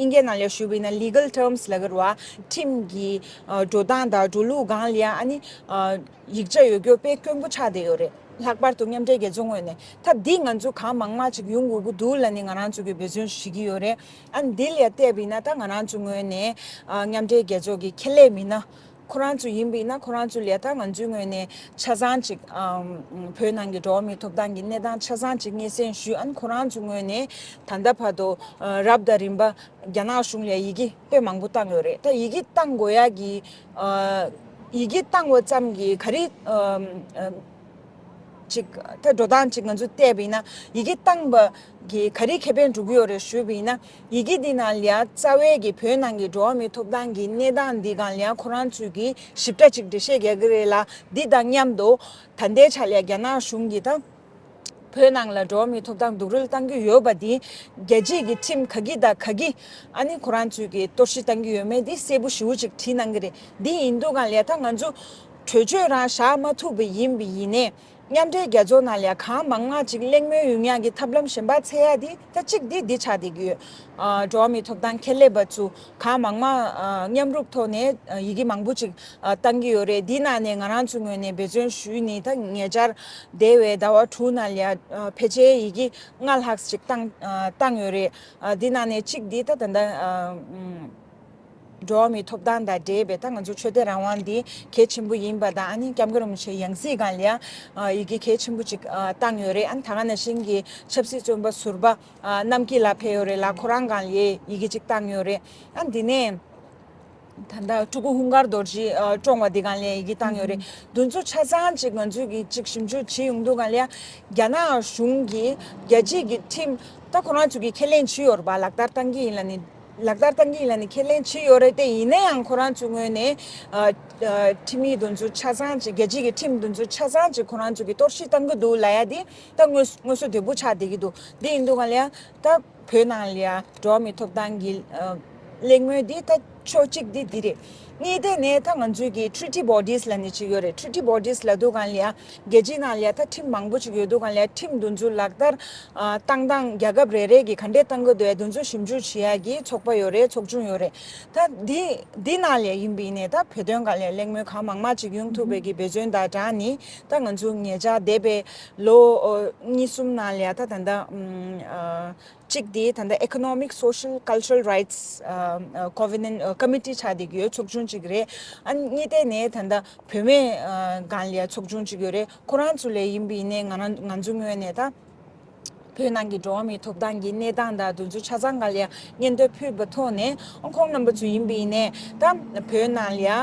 དབྱིན་སྐད་ནང་ལ་ཞུས་པ་ཡིན་ན་legal terms ལབ་ཀྱི་རེད་བ། ཁྲིམས་ཀྱི་ཨ་འགྲོ་སྟངས་དང་འགྲོ་ལུགས་སྒང་ལ་ཡ་ཨ་ནི་ཨ་ཡིག་ཆ་ཡོད་རྒྱུ་དཔེ་དཀོན་པོ་ཆགས་བསྡད་ཡོད་རེད། ལྷག་པར་དུ་མཉམ་འབྲེལ་རྒྱལ་ཚོགས་ངོས་ནས་ད་འདི་ང་ཚོ་གང་མང་མང་ཅིག་ཡོང་དགོས་ཀྱི་འདུག་ལབ་ནས་ང་རང་ཚོ་གིས་འབད་བརྩོན་ཞུ་གི་ཡོད་རེད། ཨ་ནི་འདི་ལ་ཡ་བལྟས་པ་ཡིན་ན་ད་ང་རང་ཚོ་ངོས་ནས་ཨ་མཉམ་འབྲེལ་རྒྱལ་ཚོགས་ཀྱི་ཁེ་ལས་མི་སྣ་ཁོ་རང་ཚོ་ཡིན་པ་ཡིན་ན་ཁོ་རང་ཚོ་ལ་ཡ་ད་ང་ཚོའི་ངོས་ནས་ཆ་ཚང་ཅིག་ཨམ་བོད་ནང་གི་འགྲོ་བ་མིའི་ཐོབ་ཐང་གི་གནས་སྟངས་ཆ་ཚང་ཅིག་སྙན་སེང་ཞུས། ཨ་ནི་ཁོ་རང་ཚོ་ངོས་ནས་ད་ལྟ་བར་དུ་ཨ་རབ་དང་རིམ་པ་རྒྱ་ནག་གཞུང་ལ་ཡི་གེ་དཔེ་མང་པོ་བཏང་ཡོད་རེད། ད་ཡི་གེ་བཏང་དགོས་ཡ་གི་ཨ་ཡི་གེ་བཏང་བ་ཙམ་གྱིས་ག་རེ་ཨམ་ཨམ་ཅིག་ད་འགྲོ་སྟངས་ཅིག་ང་ཚོ་བལྟས་པ་ཡིན་ན་ཡི་གེ་བཏང་བ་གི་ག་རེ་ཁེ་ཕན་འགྲོ་གི་ཡོད་རེད་ཞུས་པ་ཡིན་ན། ཡི་གེ་འདི་ནང་ལ་ཡ་རྩ་བའི་གི་བོད་ནང་གི་འགྲོ་བ་མིའི་ཐོབ་ཐང་གི་གནས་སྟངས་འདི་སྒང་ལ་ཡ་ཁོ་རང་ཚོས་གི་ཞིབ་ཕྲ་ཅིག་འགྲེལ་བཤད་རྒྱག་གི་རེད་ལ། འདི་དང་མཉམ་དུ་ད་ལྟའི་ཆ་ལ་ཡ་རྒྱ་ནག་གཞུང་གི་ད་ བོད་ནང་ལ་འགྲོ་བ་མིའི་ཐོབ་ཐང་སྡུག་རུལ་བཏང་གི་ཡོད་པ་འདི་རྒྱལ་སྤྱིའི་གི་ཁྲིམས་ག་གི་དང་ག་གི་ཨ་ནི་ཁོ་རང་ཚོས་གི་གཏོར་བཤིག་བཏང་གི་ཡོད་མེད་འདི་གསལ་པོ་ཞེ་པོ་ཅིག་བྲིས་གནང་གི་རེད། འདི་ཡིན་དུས་གང་ལ་ཡ་ད་ང་ཚོ་གྲོས་ཆོད་རང་བཞག་མ་ཐུབ་པ་ཡིན་པ་ཡིན་ནའི་མཉམ་འབྲེལ་རྒྱལ་ཚོགས་ནང་ལ་ཡ་གང་མང་མང་ཅིག་གླེང་མོལ་ཡོང་ཡག་གི་ཐབས་ལམ་གཞན་པ་འཚོལ་ཡག་འདི་ད་གཅིག་འདི་འདི་ཆགས་བསྡད་ཀྱི་ཡོད། ཨ་འགྲོ་བ་མིའི་ཐོབ་ཐང་ཁྱད་ལས་པ་ཚོ་གང་མང་མང་ཨ་མཉམ་རུབ་ཐོག་ནས་ཨ་ཡི་གེ་མང་པོ་ཅིག་ཨ་བཏང་གི་ཡོད་རེད། འདི་ནང་ནས་ང་རང་ཚོའི་ངོས་ནས་འབད་བརྩོན་ཞུས་ནས་ད་ཉེ་ཆར་འདས་པའི་ཟླ་བ་དྲུག་ནང་ལ་ཡ་ཨ་ཕལ་ཆེར་ཡི་གེ་ལྔ་ལྷག་ཅིག་བཏང་ཨ་བཏང་ཡོད་རེད། ཨ་འདི་ནང་ནས་གཅིག་འདི་ད་ད་ལྟ་ཨ་ཨམ་འགྲོ་བ་མིའི་ཐོབ་ཐང་དང་འབྲེལ་བའི་ད་ང་ཚོ་ཆོས་དད་རང་དབང་འདི་གལ་ཆེན་པོ་ཡིན་པ་དང་ཨ་ནི་སྐྱབས་མགོན་རིན་པོ་ཆེའི་ཡང་སྲིད་སྒང་ལ་ཡ་ཨ་ཡི་གེ་གལ་ཆེན་པོ་ཅིག་ཨ་བཏང་ཡོད་རེད། ཨ་ནི་ད་ག་ནང་བཞིན་གྱི་ཆབ་སྲིད་བཙོན་པ་ཟུར་པ་ཨ་རྣམ་སྐྱིད་ལགས་ཕེབས་ཡོད་རེད་ལ་ཁོ་རང་སྒང་ལ་ཡི་གེ་ཅིག་བཏང་ཡོད་རེད། ཨ་འདི་ནས་ད་ལྟ་སྤྲུལ་སྐུ་ཧུན་སྒར་རྡོ་རྗེ་ཨ་བཀྲོངས་པ་འདི་སྒང་ལ་ཡི་གེ་བཏང་ཡོད་རེད། འདི་ཚོ་ཆ་ཚང་ཅིག་ང་ཚོས་གི་ཅིག་ཞིབ་འཇུག་བྱེད་ཡོང་དུས་སྒང་ལ་ཡ་རྒྱ་ནག་གཞུང་གིས་རྒྱལ་སྤྱིའི་གི་ཁྲིམས་ད་ཁོ་རང་ཚོ་གི་ཁས་ལེན་བྱས་ཡོད་རེད་པ། ལག་བསྟར་བཏང་གི་ཡིན་ལབ་ནི་ལག་བསྟར་བཏང་གི་ཡིན་ལབ་ནི་ཁས་ལེན་བྱས་ཡོད་རེད། དེ་ཡིན་ན་ཡང་ཁོ་རང་ཚོའི་ངོས་ནས་ཨ་ཨ་ཁྲིམས་ཡིག་འདི་ཚོ་ཆ་ཚང་ཅིག་རྒྱལ་སྤྱིའི་གི་ཁྲིམས་འདི་ཚོ་ཆ་ཚང་ཅིག་ཁོ་རང་ཚོ་གི་གཏོར་བཤིག་བཏང་གི་འདུག་ལབ་ཡ་དེ་ད་དངོས་དངོས་སུ་དོད་པོ་ཆགས་བསྡད་ཀྱི་འདུག་དེ་ཡིན་དུས་སྒང་ལ་ཡ་ད་བོད་ནང་ལ་ཡ་འགྲོ་བ་མིའི་ཐོབ་ཐང་གི་ཨ་གླེང་མོལ་འདི་ད་ཕྱོགས་གཅིག་འདི་འདི་རེད། གཉིས་དེ་ནས་ད་ང་ཚོའི་གི་treaty bodies་ལབ་ནི་ཅིག་ཡོད་རེད། treaty bodies་ལབ་དུས་སྒང་ལ་ཡ་རྒྱལ་སྤྱིའི་ནང་ལ་ཡ་ད་ཁྲིམས་མང་པོ་ཅིག་ཡོད་དུས་སྒང་ལ་ཡ་ཁྲིམས་འདི་ཚོ་ལག་བསྟར་ཨ་བཏང་སྟངས་རྒྱལ་ཁབ་རེ་རེ་གི་ག་འདྲས་བཏང་གི་འདུག་ཡ་འདི་ཚོ་ཞིབ་འཇུག་བྱེད་ཡ་གི་ཚོགས་པ་ཡོད་རེད། ཚོགས་ཆུང་ཡོད་རེད། ད་འདི་འདི་ནང་ལ་ཡ་ཡིན་པ་ཡིན་ནས་ད་བོད་དོན་སྒང་ལ་ཡ་གླེང་མོལ་གང་མང་མང་ཅིག་ཡོང་ཐུབ་པའི་གི་འབད་བརྩོན་དང་སྦྲགས་ནི་ད་ང་ཚོ་ཉེ་ཆར་འདས་པའི་ལོ་ཨ་གཉིས་གསུམ་ནང་ལ་ཡ་ད་ད་ལྟ་ཨམ་ཨ་གཅིག་དེ་ད་ལྟ་Economic Social Cultural Rights ཨ་ཨ་Covenant ཨ་Committee་ཆགས་བསྡད་ཀྱི་ཡོད། ཚོགས་ཆུང་གཅིག་རེད། ཨ་གཉིས་དེ་ནས་ད་ལྟ་བུད་མེད་ཨ་སྒང་ལ་ཡ་ཚོགས་ཆུང་གཅིག་ཡོད་རེད། ཁོ་རང་ཚོ་ལ་ཡིན་པ་ཡིན་ནའི་ང་རང་ང་ཚོའི་ངོས་ནས་ད་བོད་ནང་གི་འགྲོ་བ་མིའི་ཐོབ་ཐང་གི་གནས་སྟངས་དང་དེ་ཚོ་ཆ་ཚང་སྒང་ལ་ཡ་སྙན་ཐོ་ཕུལ་བའི་ཐོག་ནས་ཨ་ཁོང་རྣམ་པ་ཚོ་ཡིན་པ་ཡིན་ནའི་ད་བོད་ནང་ལ་ཡ་ཨ་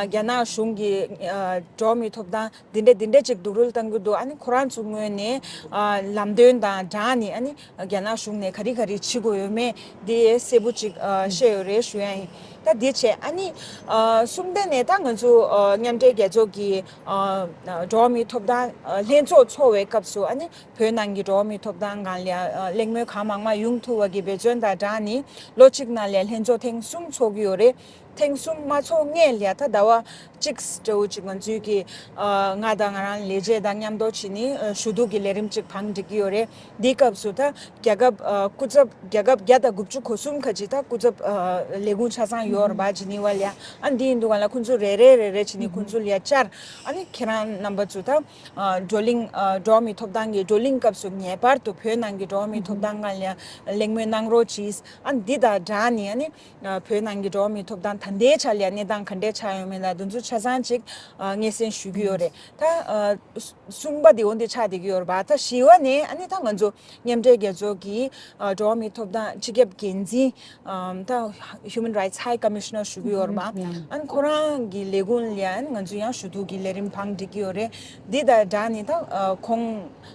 རྒྱ་ནག་གཞུང་གི་ཨ་འགྲོ་བ་མིའི་ཐོབ་ཐང་འདི་འདྲ་འདི་འདྲ་ཅིག་སྡུག་རུལ་བཏང་གི་འདུག་ཨ་ནི་ཁོ་རང་ཚོའི་ངོས་ནས་ཨ་ལམ་སྟོན་དང་སྦྲགས་ནས་ཨ་ནི་རྒྱ་ནག་གཞུང་ནས་ག་རེ་ག་རེ་བྱེད་དགོས་ཡོད་མེད་འདི་གསལ་པོ་ཅིག་ཨ་བཤད་ཡོད་རེད་ཞུ་ཡ་ཡིན། ད་འདི་བྱས་ཨ་ནི་ཨ་གསུམ་ལྡན་ནས་ད་ང་ཚོ་ཨ་མཉམ་འབྲེལ་རྒྱལ་ཚོགས་ཀྱི་ཨ་འགྲོ་བ་མིའི་ཐོབ་ཐང་ཨ་ལྷན་ཚོགས་ཚོགས་པའི་སྐབས་སུ་ཨ་ནི་བོད་ནང་གི་འགྲོ་བ་མིའི་ཐོབ་ཐང་སྒང་ལ་ཨ་གླེང་མོལ་གང་མང་མང་ཡོང་ཐུབ་པ་གི་འབད་བརྩོན་དང་སྦྲགས་ནི་ལོ་གཅིག་ནང་ལ་ལྷན་ཚོགས་ཐེངས་གསུམ་ཚོགས་ཀྱི་ཡོད་རེད། ཐེངས་གསུམ་མ་ཚོགས་སྔོན་ལ་ད་ཟླ་བ་གཅིག་འདྲ་བོ་ཅིག་ང་ཚོའི་གི་ཨ་ང་དང་ང་རང་ལས་བྱེད་དང་མཉམ་དུ་བྱས་ནི་ཨ་ཞུ་གཏུག་གི་ལས་རིམ་ཅིག་བང་སྒྲིག་གི་ཡོད་རེད། འདིའི་སྐབས་སུ་ད་རྒྱལ་ཁབ་ཨ་སྐུ་ཚབ་རྒྱལ་ཁབ་བརྒྱ་དང་དགུ་བཅུ་གོ་གསུམ་ཁ་ཅིག་ད་སྐུ་ཚབ་ཨ་ལས་ཁུངས་ཆ་ཚང་ཡོད་རེད་པ་ཇི་ནི་ཝ་ལ་ཡ། ཨ་འདི་ཡིན་དུས་གང་ལ་ཁོང་ཚོ་རེ་རེ་རེ་རེ་བྱས་ནི་ཁོང་ཚོ་ལ་ཡ་བཅར། ཨ་ནི་ཁྱེད་རང་རྣམ་པ་ཚོ་ད་ཨ་བགྲོ་གླེང་ཨ་འགྲོ་བ་མིའི་ཐོབ་ཐང་གི་བགྲོ་གླེང་སྐབས་སུ་ངེས་པར་དུ་བོད་ནང་གི་འགྲོ་བ་མིའི་ཐོབ་ཐང་སྒང་ལ་ཡ་གླེང་མོལ་གནང་རོགས་གྱིས། ཨ་འདི་དང་སྦྲགས་ནི་ཨ་ནི་ཨ་བོད་ནང་གི་འགྲོ་བ་མིའི་ཐོབ་ཐང་ད་ལྟའི་ཆ་ལ་ཡ་གནས་སྟངས་ག་འདྲས་ཆགས་ཡོད་མེད་ལ་དེ་ཚོ་ཆ་ཚང་ཅིག་ཨ་སྙན་སེང་ཞུ་གི་ཡོད་རེད། ད་ཨ་གསུམ་པ་དེ་འོ་འདི་ཆགས་བསྡད་ཀྱི་ཡོད་རེད་པ། ད་བཞི་བ་ནས་ཨ་ནི་ད་ང་ཚོ་མཉམ་འབྲེལ་རྒྱལ་ཚོགས་ཀྱི་ཨ་འགྲོ་བ་མིའི་ཐོབ་ཐང་སྤྱི་ཁྱབ་འགན་འཛིན་ཨམ་ད་Human Rights High Commissioner་ཞུ་གི་ཡོད་རེད་པ། ཨ་ནི་ཁོ་རང་གི་ལས་ཁུངས་ལ་ཡ་ཨ་ནི་ང་ཚོ་ཡང་ཞུ་གཏུག་གི་ལས་རིམ་བང་སྒྲིག་གི་ཡོད་རེད། འདི་དང་སྦྲགས་ནི་ད་ཨ་ཁོང་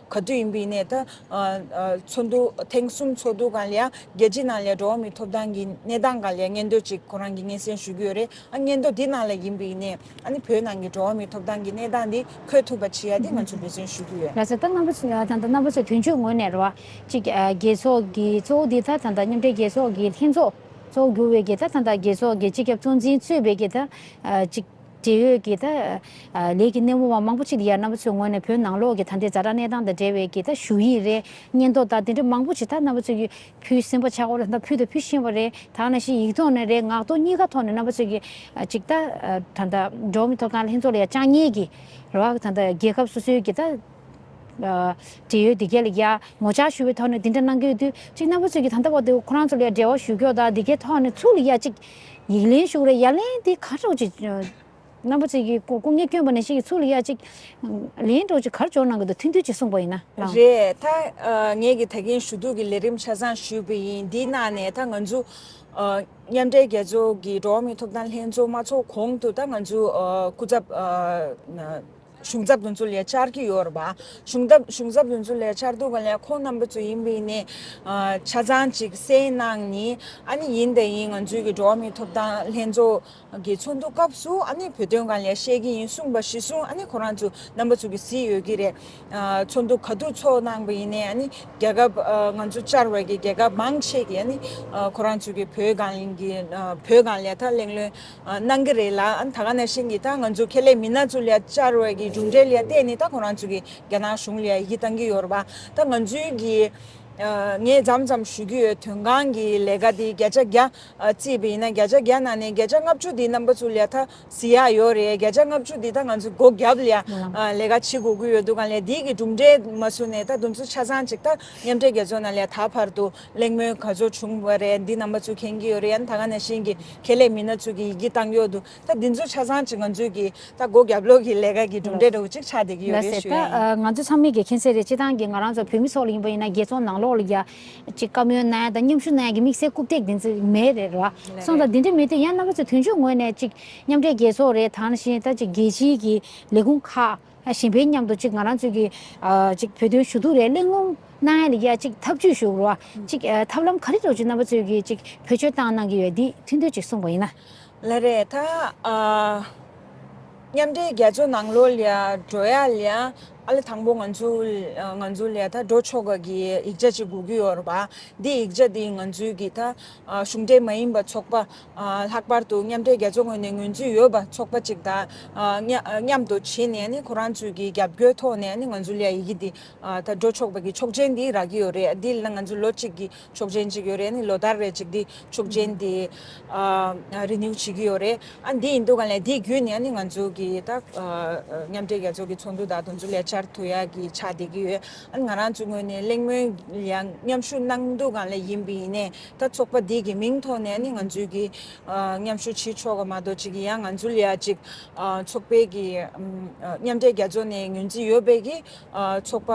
ག་དུས་ཡིན་པ་ཡིན་ནའི་ད་ཨ་ཨ་ཚོགས་འདུ་ཐེངས་གསུམ་ཚོགས་འདུ་སྒང་ལ་ཡ་རྒྱལ་སྤྱི་ནང་ལ་ཡ་འགྲོ་བ་མིའི་ཐོབ་ཐང་གི་གནས་སྟངས་སྒང་ལ་ཡ་སྙན་ཐོ་ཅིག་ཁོ་རང་གི་སྙན་སེང་ཞུ་གི་ཡོད་རེད། ཨ་སྙན་ཐོ་འདི་ནང་ལ་ཡིན་པ་ཡིན་ནའི་ཨ་ནི་བོད་ནང་གི་འགྲོ་བ་མིའི་ཐོབ་ཐང་གི་གནས་སྟངས་འདི་འཁོད་ཐུབ་པ་བྱེད་ཡ་འདི་ང་ཚོས་འབད་བརྩོན་ཞུ་གི་ཡོད། ལགས་སོ། ད་རྣམ་པ་ཚོ་ད་ལྟ་རྣམ་པ་ཚོའི་དོན་གཅོད་ངོས་ནས་རེད་བ། གཅིག་ཨ་རྒྱལ་ཚོགས་ཀྱི་གཙོ་བོ་འདི་ད་ད་ལྟ་མཉམ་འབྲེལ་རྒྱལ་ཚོགས་ཀྱི་ལྷན་ཚོགས་གཙོ་བོ་གྱུར་བའི་གི་ད་ད་ལྟ་རྒྱལ་ཚོགས་ཀྱི་སྤྱི་ཁྱབ་གཙོ་འཛིན་གཙོས་པའི་གི་ད་ཨ་གཅིག་འབྲེལ་ཡོད་ཀྱི་ད་ཨ་ལས་ཀྱི་སྣེ་མོ་བ་མང་པོ་ཅིག་ལ་ཡ་རྣམ་པ་ཚོའི་ངོས་ནས་བོད་ནང་ལོགས་ཀྱི་ད་ལྟའི་ཛ་དྲག་གནས་སྟངས་དང་འབྲེལ་བའི་གི་ད་ཞུ་ཡིག་རེད། སྙན་ཐོ་དང་དེ་འདྲ་མང་པོ་ཅིག་ད་རྣམ་པ་ཚོས་ཀྱི་ཕུལ་ཟིན་པ་ཆགས་ཀྱི་ཡོད་རེད། ད་ཕུལ་དང་ཕུལ་བཞིན་པ་རེད། ད་ནང་བཞིན་ཡིག་ཐོག་ནས་རེད། ངག་ཐོག་གཉིས་ཀ་ཐོག་ནས་རྣམ་པ་ཚོས་ཀྱི་ཨ་གཅིག་ད་ཨ་ད་ལྟ་འགྲོ་བ་མིའི་ཐོབ་ཐང་ལྷན་ཚོགས་ལ་ཡ་བཅར་མཁན་གྱི་རེད་བ། ད་ལྟ་རྒྱལ་ཁབ་སོ་སོའི་གི་ད་ཨ་འབྲེལ་ཡོད་དེ་གས་ལ་ཡ་ངོ་བཅར་ཞུ་བའི་ཐོག་ནས་དེ་འདྲ་གནང་གི་ཡོད་དུས་གཅིག་རྣམ་པ་ཚོས་ཀྱི་ད་ལྟ་བར་དུ་ཁོ་རང་ཚོ་ལ་ཡ་འབྲེལ་བ་ཞུ་སྐྱོར་དང་དེ་གས་ཐོག་ནས་ཚུར་ལ་ཡ་གཅིག་ཡིག་ལན་ཞུ་རེད། ཡ་ལན་དེ་ག་འདྲ་ཅིག་རྣམ་པ་ཚོས་ཀྱི་སྐུ་སྐུ་ངལ་བསྐྱོན་པ་ནང་བཞིན་གྱི་ཚུར་ལ་ཡ་གཅིག་ལན་འདྲ་ཅིག་ག་རེ་འབྱོར་གནང་གི་འདུག་ཐུང་ཐུང་ཅིག་གསུངས་པ་ཡིན་ན་ལགས། རེད། ད་ཨ་ངས་ཀྱི་ད་གིན་ཞུ་གཏུག་གི་ལས་རིམ་ཆ་ཚང་ཞུས་པ་ཡིན། འདིའི་ནང་ནས་ད་ང་ཚོ་ཨ་མཉམ་འབྲེལ་རྒྱལ་ཚོགས་ཀྱི་འགྲོ་བ་མིའི་ཐོབ་ཐང་ལྷན་ཚོགས་མ་ཚོགས་གོང་དུ་ད་ང་ཚོ་ཨ་སྐུ་ཚབ་ཨ་ གཞུང་ཚབ་དེ་ཚོ་ལ་བཅར་གྱི་ཡོད་རེད་པ། གཞུང་ཚབ་གཞུང་ཚབ་དེ་ཚོ་ལ་བཅར་དུས་ག་ལ་ཁོང་རྣམ་པ་ཚོ་ཡིན་པ་ཡིན་ནའི་ཆ་ཚང་ཅིག་གསན་གནང་ནི། ཨ་ནི་ཡིན་དང་ཡིན། ང་ཚོའི་གི་འགྲོ་བ་མིའི་ཐོབ་ཐང་ལྷན་ཚོགས་ཀྱི་ཚོགས་འདུ་སྐབས་སུ་ཨ་ནི་བོད་དོན་སྒང་ལ་བཤད་ཀྱི་ཡིན་གསུངས་པ་གཞིར་བཟུང་། ཨ་ནི་ཁོ་རང་ཚོ་རྣམ་པ་ཚོ་གིས་གཟིགས་ཡོད་ཀྱི་རེད། ཚོགས་འདུ་ག་དུས་ཚོགས་གནང་པ་ཡིན་ནའི་ཨ་ནི་རྒྱལ་ཁབ་ང་ཚོ་བཅར་བའི་གི་རྒྱལ་ཁབ་མང་ཆེ་གིས་ཨ་ནི་ཁོ་རང་ཚོ་གི་བོད་སྒང་གི་བོད་སྒང་ལ་ད་གླེང་སློང་གནང་གི་རེད་ལ། ཨ་ནི་ད་ག་ནང་བཞིན་གྱི་ད་ང་ཚོ་ཁེ་ལས་མི་སྣ་ཚོ་ལ་བཅར་བའི་གི་གྲུབ་འབྲས་ལ་བལྟས་ནས་ད་ཁོ་རང་ཚོ་གི་རྒྱ་ནག་གཞུང་ལ་ཡི་གེ་བཏང་གི་ཡོད་རེད་པ། ད་ང་ཚོའི་གི་ངས་མཚམས་མཚམས་ཞུ་གི་ཡོད། དོན་ཁང་གི་ལས་ཀ་དེ་བརྒྱ་ཆ་བརྒྱ་བརྩིས་པ་ཡིན་ན་བརྒྱ་ཆ་བརྒྱ་ནང་ནས་བརྒྱ་ཆ་ལྔ་བཅུ་དེ་རྣམ་པ་ཚོ་ལ་ད་གཟིགས་ཡག་ཡོད་རེད། བརྒྱ་ཆ་ལྔ་བཅུ་དེ་ད་ང་ཚོ་སྒོ་རྒྱབ་ལ་ལས་ཀ་བྱེད་དགོས་ཀྱི་ཡོད་དུས་ག་ལ་དེའི་གི་གྲུབ་འབྲས་མ་བཟོས་ནས་ད་དེ་ཚོ་ཆ་ཚང་ཅིག་ད་མཉམ་འབྲེལ་རྒྱལ་ཚོགས་ནང་ལ་ད་བར་དུ་གླེང་མོལ་ག་ཚོད་བྱུང་བ་རེད། འདི་རྣམ་པ་ཚོ་མཁྱེན་གྱི་ཡོད་རེད། ཡང་ད་ག་ནང་བཞིན་གྱི་ཁེ་ལས་མི་སྣ་ཚོ་གི་ཡི་གེ་བཏང་ཡོད་འདུག་ད་འདི་ཚོ་ཆ་ཚང་ཅིག་ང་ཚོས་གི་ད་སྒོ་རྒྱབ་ལོགས་ཀྱི་ལས་ཀ་གི་གྲུབ་འབྲས་འདྲ་བོ་ཅིག་ཆགས་བསྡད་ཀྱི་ཡོད་ལགས་རེད་སེ། ཞུ་ད་ཡ་ཡིན། ང་ཚོ་ཚང་མས་གི་མཁྱེན་གསལ་རེད། སྤྱིར་བཏང་གི་ང་རང་ཚོ་བོད་མི་ཚོ་ལ་ཡིན་པ་ཡིན་ན་རྒྱལ་ཚོགས་ནང་ལོགས་ལ་ཡ་ཅིག་བཀའ་མོལ་གནང་ཡ་དང་མཉམ་ཞུགས་གནང་ཡ་གི་དམིགས་བསལ་རྐུབ་སྟེགས་འདི་ཚོ་མེད་རེད་ར། ལགས་སོང་རེད། ད་འདི་འདྲ་མེད་དུས་ཡང་རྣམ་པ་ཚོ་དོན་གཅོད་ངོས་ནས་ཅིག་མཉམ་འབྲེལ་རྒྱལ་ཚོགས་རེད། ད་ནང་བཞིན་ད་ཅིག་རྒྱལ་སྤྱིའི་གི་ལས་ཁུངས་ཁག་གཞན་པའི་མཉམ་དུ་ཅིག་ང་རང་ཚོའི་གི་ཅིག་བོད་དོན་ཞུ་གཏུག་རེད། གླེང་སློང་གནང་ཡ་ལ་ཡ་ཅིག་ཐབས་ཇུས་ཞུ་རོགས། ཅིག་ཐབས་ལམ་ག་རེ་འདྲ་བོ་ཅིག་རྣམ་པ་ཚོའི་གི་ཅིག་བེད་སྤྱོད་བཏང་གནང་གི་ཡོད། འདི་ཐུང་ཐུང་ཅིག་གསུངས་པ་ཡིན་ན། ལགས་རེད། ད་ཨ། མཉམ་འབྲེལ་རྒྱལ་ཚོགས་ནང་ལོགས་ལ་འགྲོ་ཡ་ལ་ཨ་ལས་དང་པོ་ང་ཚོ་ང་ཚོ་ལ་ད་འགྲོ་ཆོག་གི་ཡིག་ཆ་ཅིག་དགོས་ཀྱི་ཡོད་རེད་པ། འདི་ཡིག་ཆ་འདི་ང་ཚོའི་གི་ད་གཞུང་འབྲེལ་མ་ཡིན་པ་ཚོགས་པ་ལྷག་པར་དུ་མཉམ་འབྲེལ་རྒྱལ་ཚོགས་ངོས་ནས་ངོས་འཛིན་ཡོད་པ་ཚོགས་པ་ཅིག་དང་མཉམ་དུ་བྱས་ནས་ནི་ཁོ་རང་ཚོའི་གི་རྒྱབ་སྐྱོར་ཐོག་ནས་ནི་ང་ཚོ་ལ་ཡིག་གི་འདི་ད་འགྲོ་ཆོག་པ་གི་ཆོག་མཆན་འདི་རག་གི་ཡོད་རེད། འདི་ལ་ང་ཚོ་ལོ་གཅིག་གི་ཆོག་མཆན་ཅིག་ཡོད་རེད། ནི་ལོ་ལྟར་རེ་ཅིག་འདི་ཆོག་མཆན་འདི་རི་ནིའུ་བྱེད་ཀྱི་ཡོད་རེད། ཨ་འདི་ཡིན་དུས་ག་ལ་འདི་བརྒྱུད་ནས་ནི་ང་ཚོ་གི་ད་མཉམ་འབྲེལ་རྒྱལ་ཚོགས་ཀྱི་ཚོགས་འདུ་དང་དེ་ཚོ་ལ་བཅར་ཐུབ་ཡག་གི་ཆགས་བསྡད་ཀྱི་ཡོད། ཨ་ང་རང་ཚོའི་ངོས་ནས་གླེང་མོལ་ཡང་མཉམ་ཞུགས་གནང་དུས་ག་ལ་ཡིན་པ་ཡིན་ནའི་ད་ཚོགས་པ་འདི་གི་མིང་ཐོག་ནས་ནི་ང་ཚོའི་གི་མཉམ་ཞུགས་བྱེད་ཆོག་གི་མ་གཏོགས་ཅིག་ཡང་ང་ཚོ་ལ་ཡ་ཅིག་ཚོགས་པའི་གི་མཉམ་འབྲེལ་རྒྱལ་ཚོགས་ནས་ངོས་འཛིན་ཡོད་པའི་གི་ཚོགས་པ་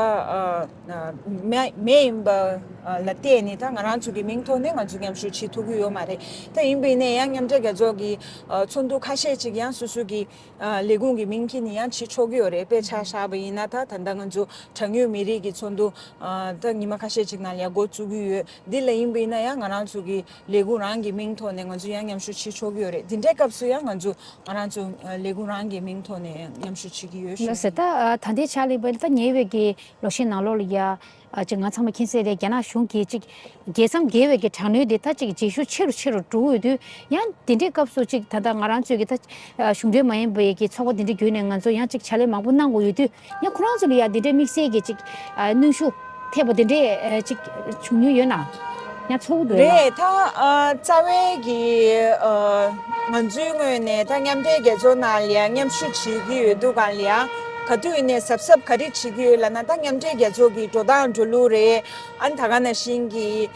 མེད་མེད་ཡིན་པ་ལ་བལྟས་ནས་ད་ང་རང་ཚོ་གི་མིང་ཐོག་ནས་ང་ཚོ་མཉམ་ཞུགས་བྱེད་ཐུབ་ཀྱི་ཡོད་མ་རེད། ད་ཡིན་པ་ཡིན་ནའི་ཡང་མཉམ་འབྲེལ་རྒྱལ་ཚོགས་ཀྱི་ཚོགས་འདུ་ཁ་ཤས་ཅིག་ཡང་སོ་སོ་གི་ལས་ཁུངས་ཀྱི་མིང་འཁྱེར་ནས་ཡང་བྱེད་ཆོག་གི་ཡོད་རེད། དཔེ་ཆ་བཞག་པ་ཡིན་ན་ད་ད་ལྟ་ང་ཚོ་གྲངས་ཉུང་མི་རིགས་ཀྱི་ཚོགས་འདུ་ད་ཉི་མ་ཁ་ཤས་ཅིག་ནང་ལ་ཡང་འགོ་བཙུགས་ཀྱི་ཡོད། འདི་ལ་ཡིན་པ་ཡིན་ན་ཡང་ང་རང་ཚོ་གི་ལས་ཁུངས་རང་གི་མིང་ཐོག་ནས་ང་ཚོ་ཡང་མཉམ་ཞུགས་བྱེད་ཆོག་གི་ཡོད་རེད། འདི་འདྲའི་སྐབས་སུ་ཡང་ང་ཚོ་ང་རང་ཚོ་ལས་ཁུངས་རང་གི་མིང་ཐོག་ནས་མཉམ་ཞུགས་བྱེད་ཀྱི་ཡོད་ཞུ། ལགས་སེ། ད་ད་ལྟའི་ཆ་ལ་ཡིན་པ་ཡིན་ན་ད་ཉེ་བའི་གི་ལོ་ཤས་ནང་ལོགས་ལ་ཡ། ཅིག་ང་ཚང་མ་མཁྱེན་གསལ་རེད། རྒྱ་ནག་གཞུང་གིས་ཅིག་རྒྱལ་མཚམས་བརྒལ་བའི་གི་དྲག་གནོན་དེ་ད་ཅིག་རྗེས་ཤུལ་ཆེ་རུ་ཆེ་རུ་འགྲོ་འོས་དུས་ཡང་དེ་འདྲའི་སྐབས་སུ་ཅིག་ད་ལྟ་ང་རང་ཚོའི་གི་ད་གཞུང་འབྲེལ་མ་ཡིན་པའི་གི་ཚོགས་པ་དེ་འདྲ་བརྒྱུད་ནས་ང་ཚོ་ཡང་ཅིག་ཕྱག་ལས་མང་པོ་གནང་དགོས་ཡོད་དུས་ཡང་ཁོ་རང་ཚོ་ལ་ཡང་དེ་འདྲའི་དམིགས་བསལ་གྱི་ཅིག་གནོན་ཤུགས་ཐེབས་པ་དེ་འདྲས་ཅིག་བྱུང་མྱོང་ཡོད་ན། ཡང་ཚོར་གྱི་འདུག་ལགས། རེད། ད་རྩ་བའི་གི་ང་ཚོའི་ངོས་ནས་ད་མཉམ་འབྲེལ་རྒྱལ་ཚོགས་ནང་ལ་ཡང་མཉམ་ཞུགས་བྱེད་ཀྱི་ཡོད་དུས་ག་ལ་ཡང་ག་དུས་ཡིན་ནའི་གཟབ་གཟབ་ག་རེ་བྱེད་ཀྱི་ཡོད་ལབ་ན། ད་མཉམ་འབྲེལ་རྒྱལ་ཚོགས་ཀྱི་འགྲོ་སྟངས་འགྲོ་ལུགས་རེད། ཨ་ནི་ད་ག་ནང་བཞིན་གྱི་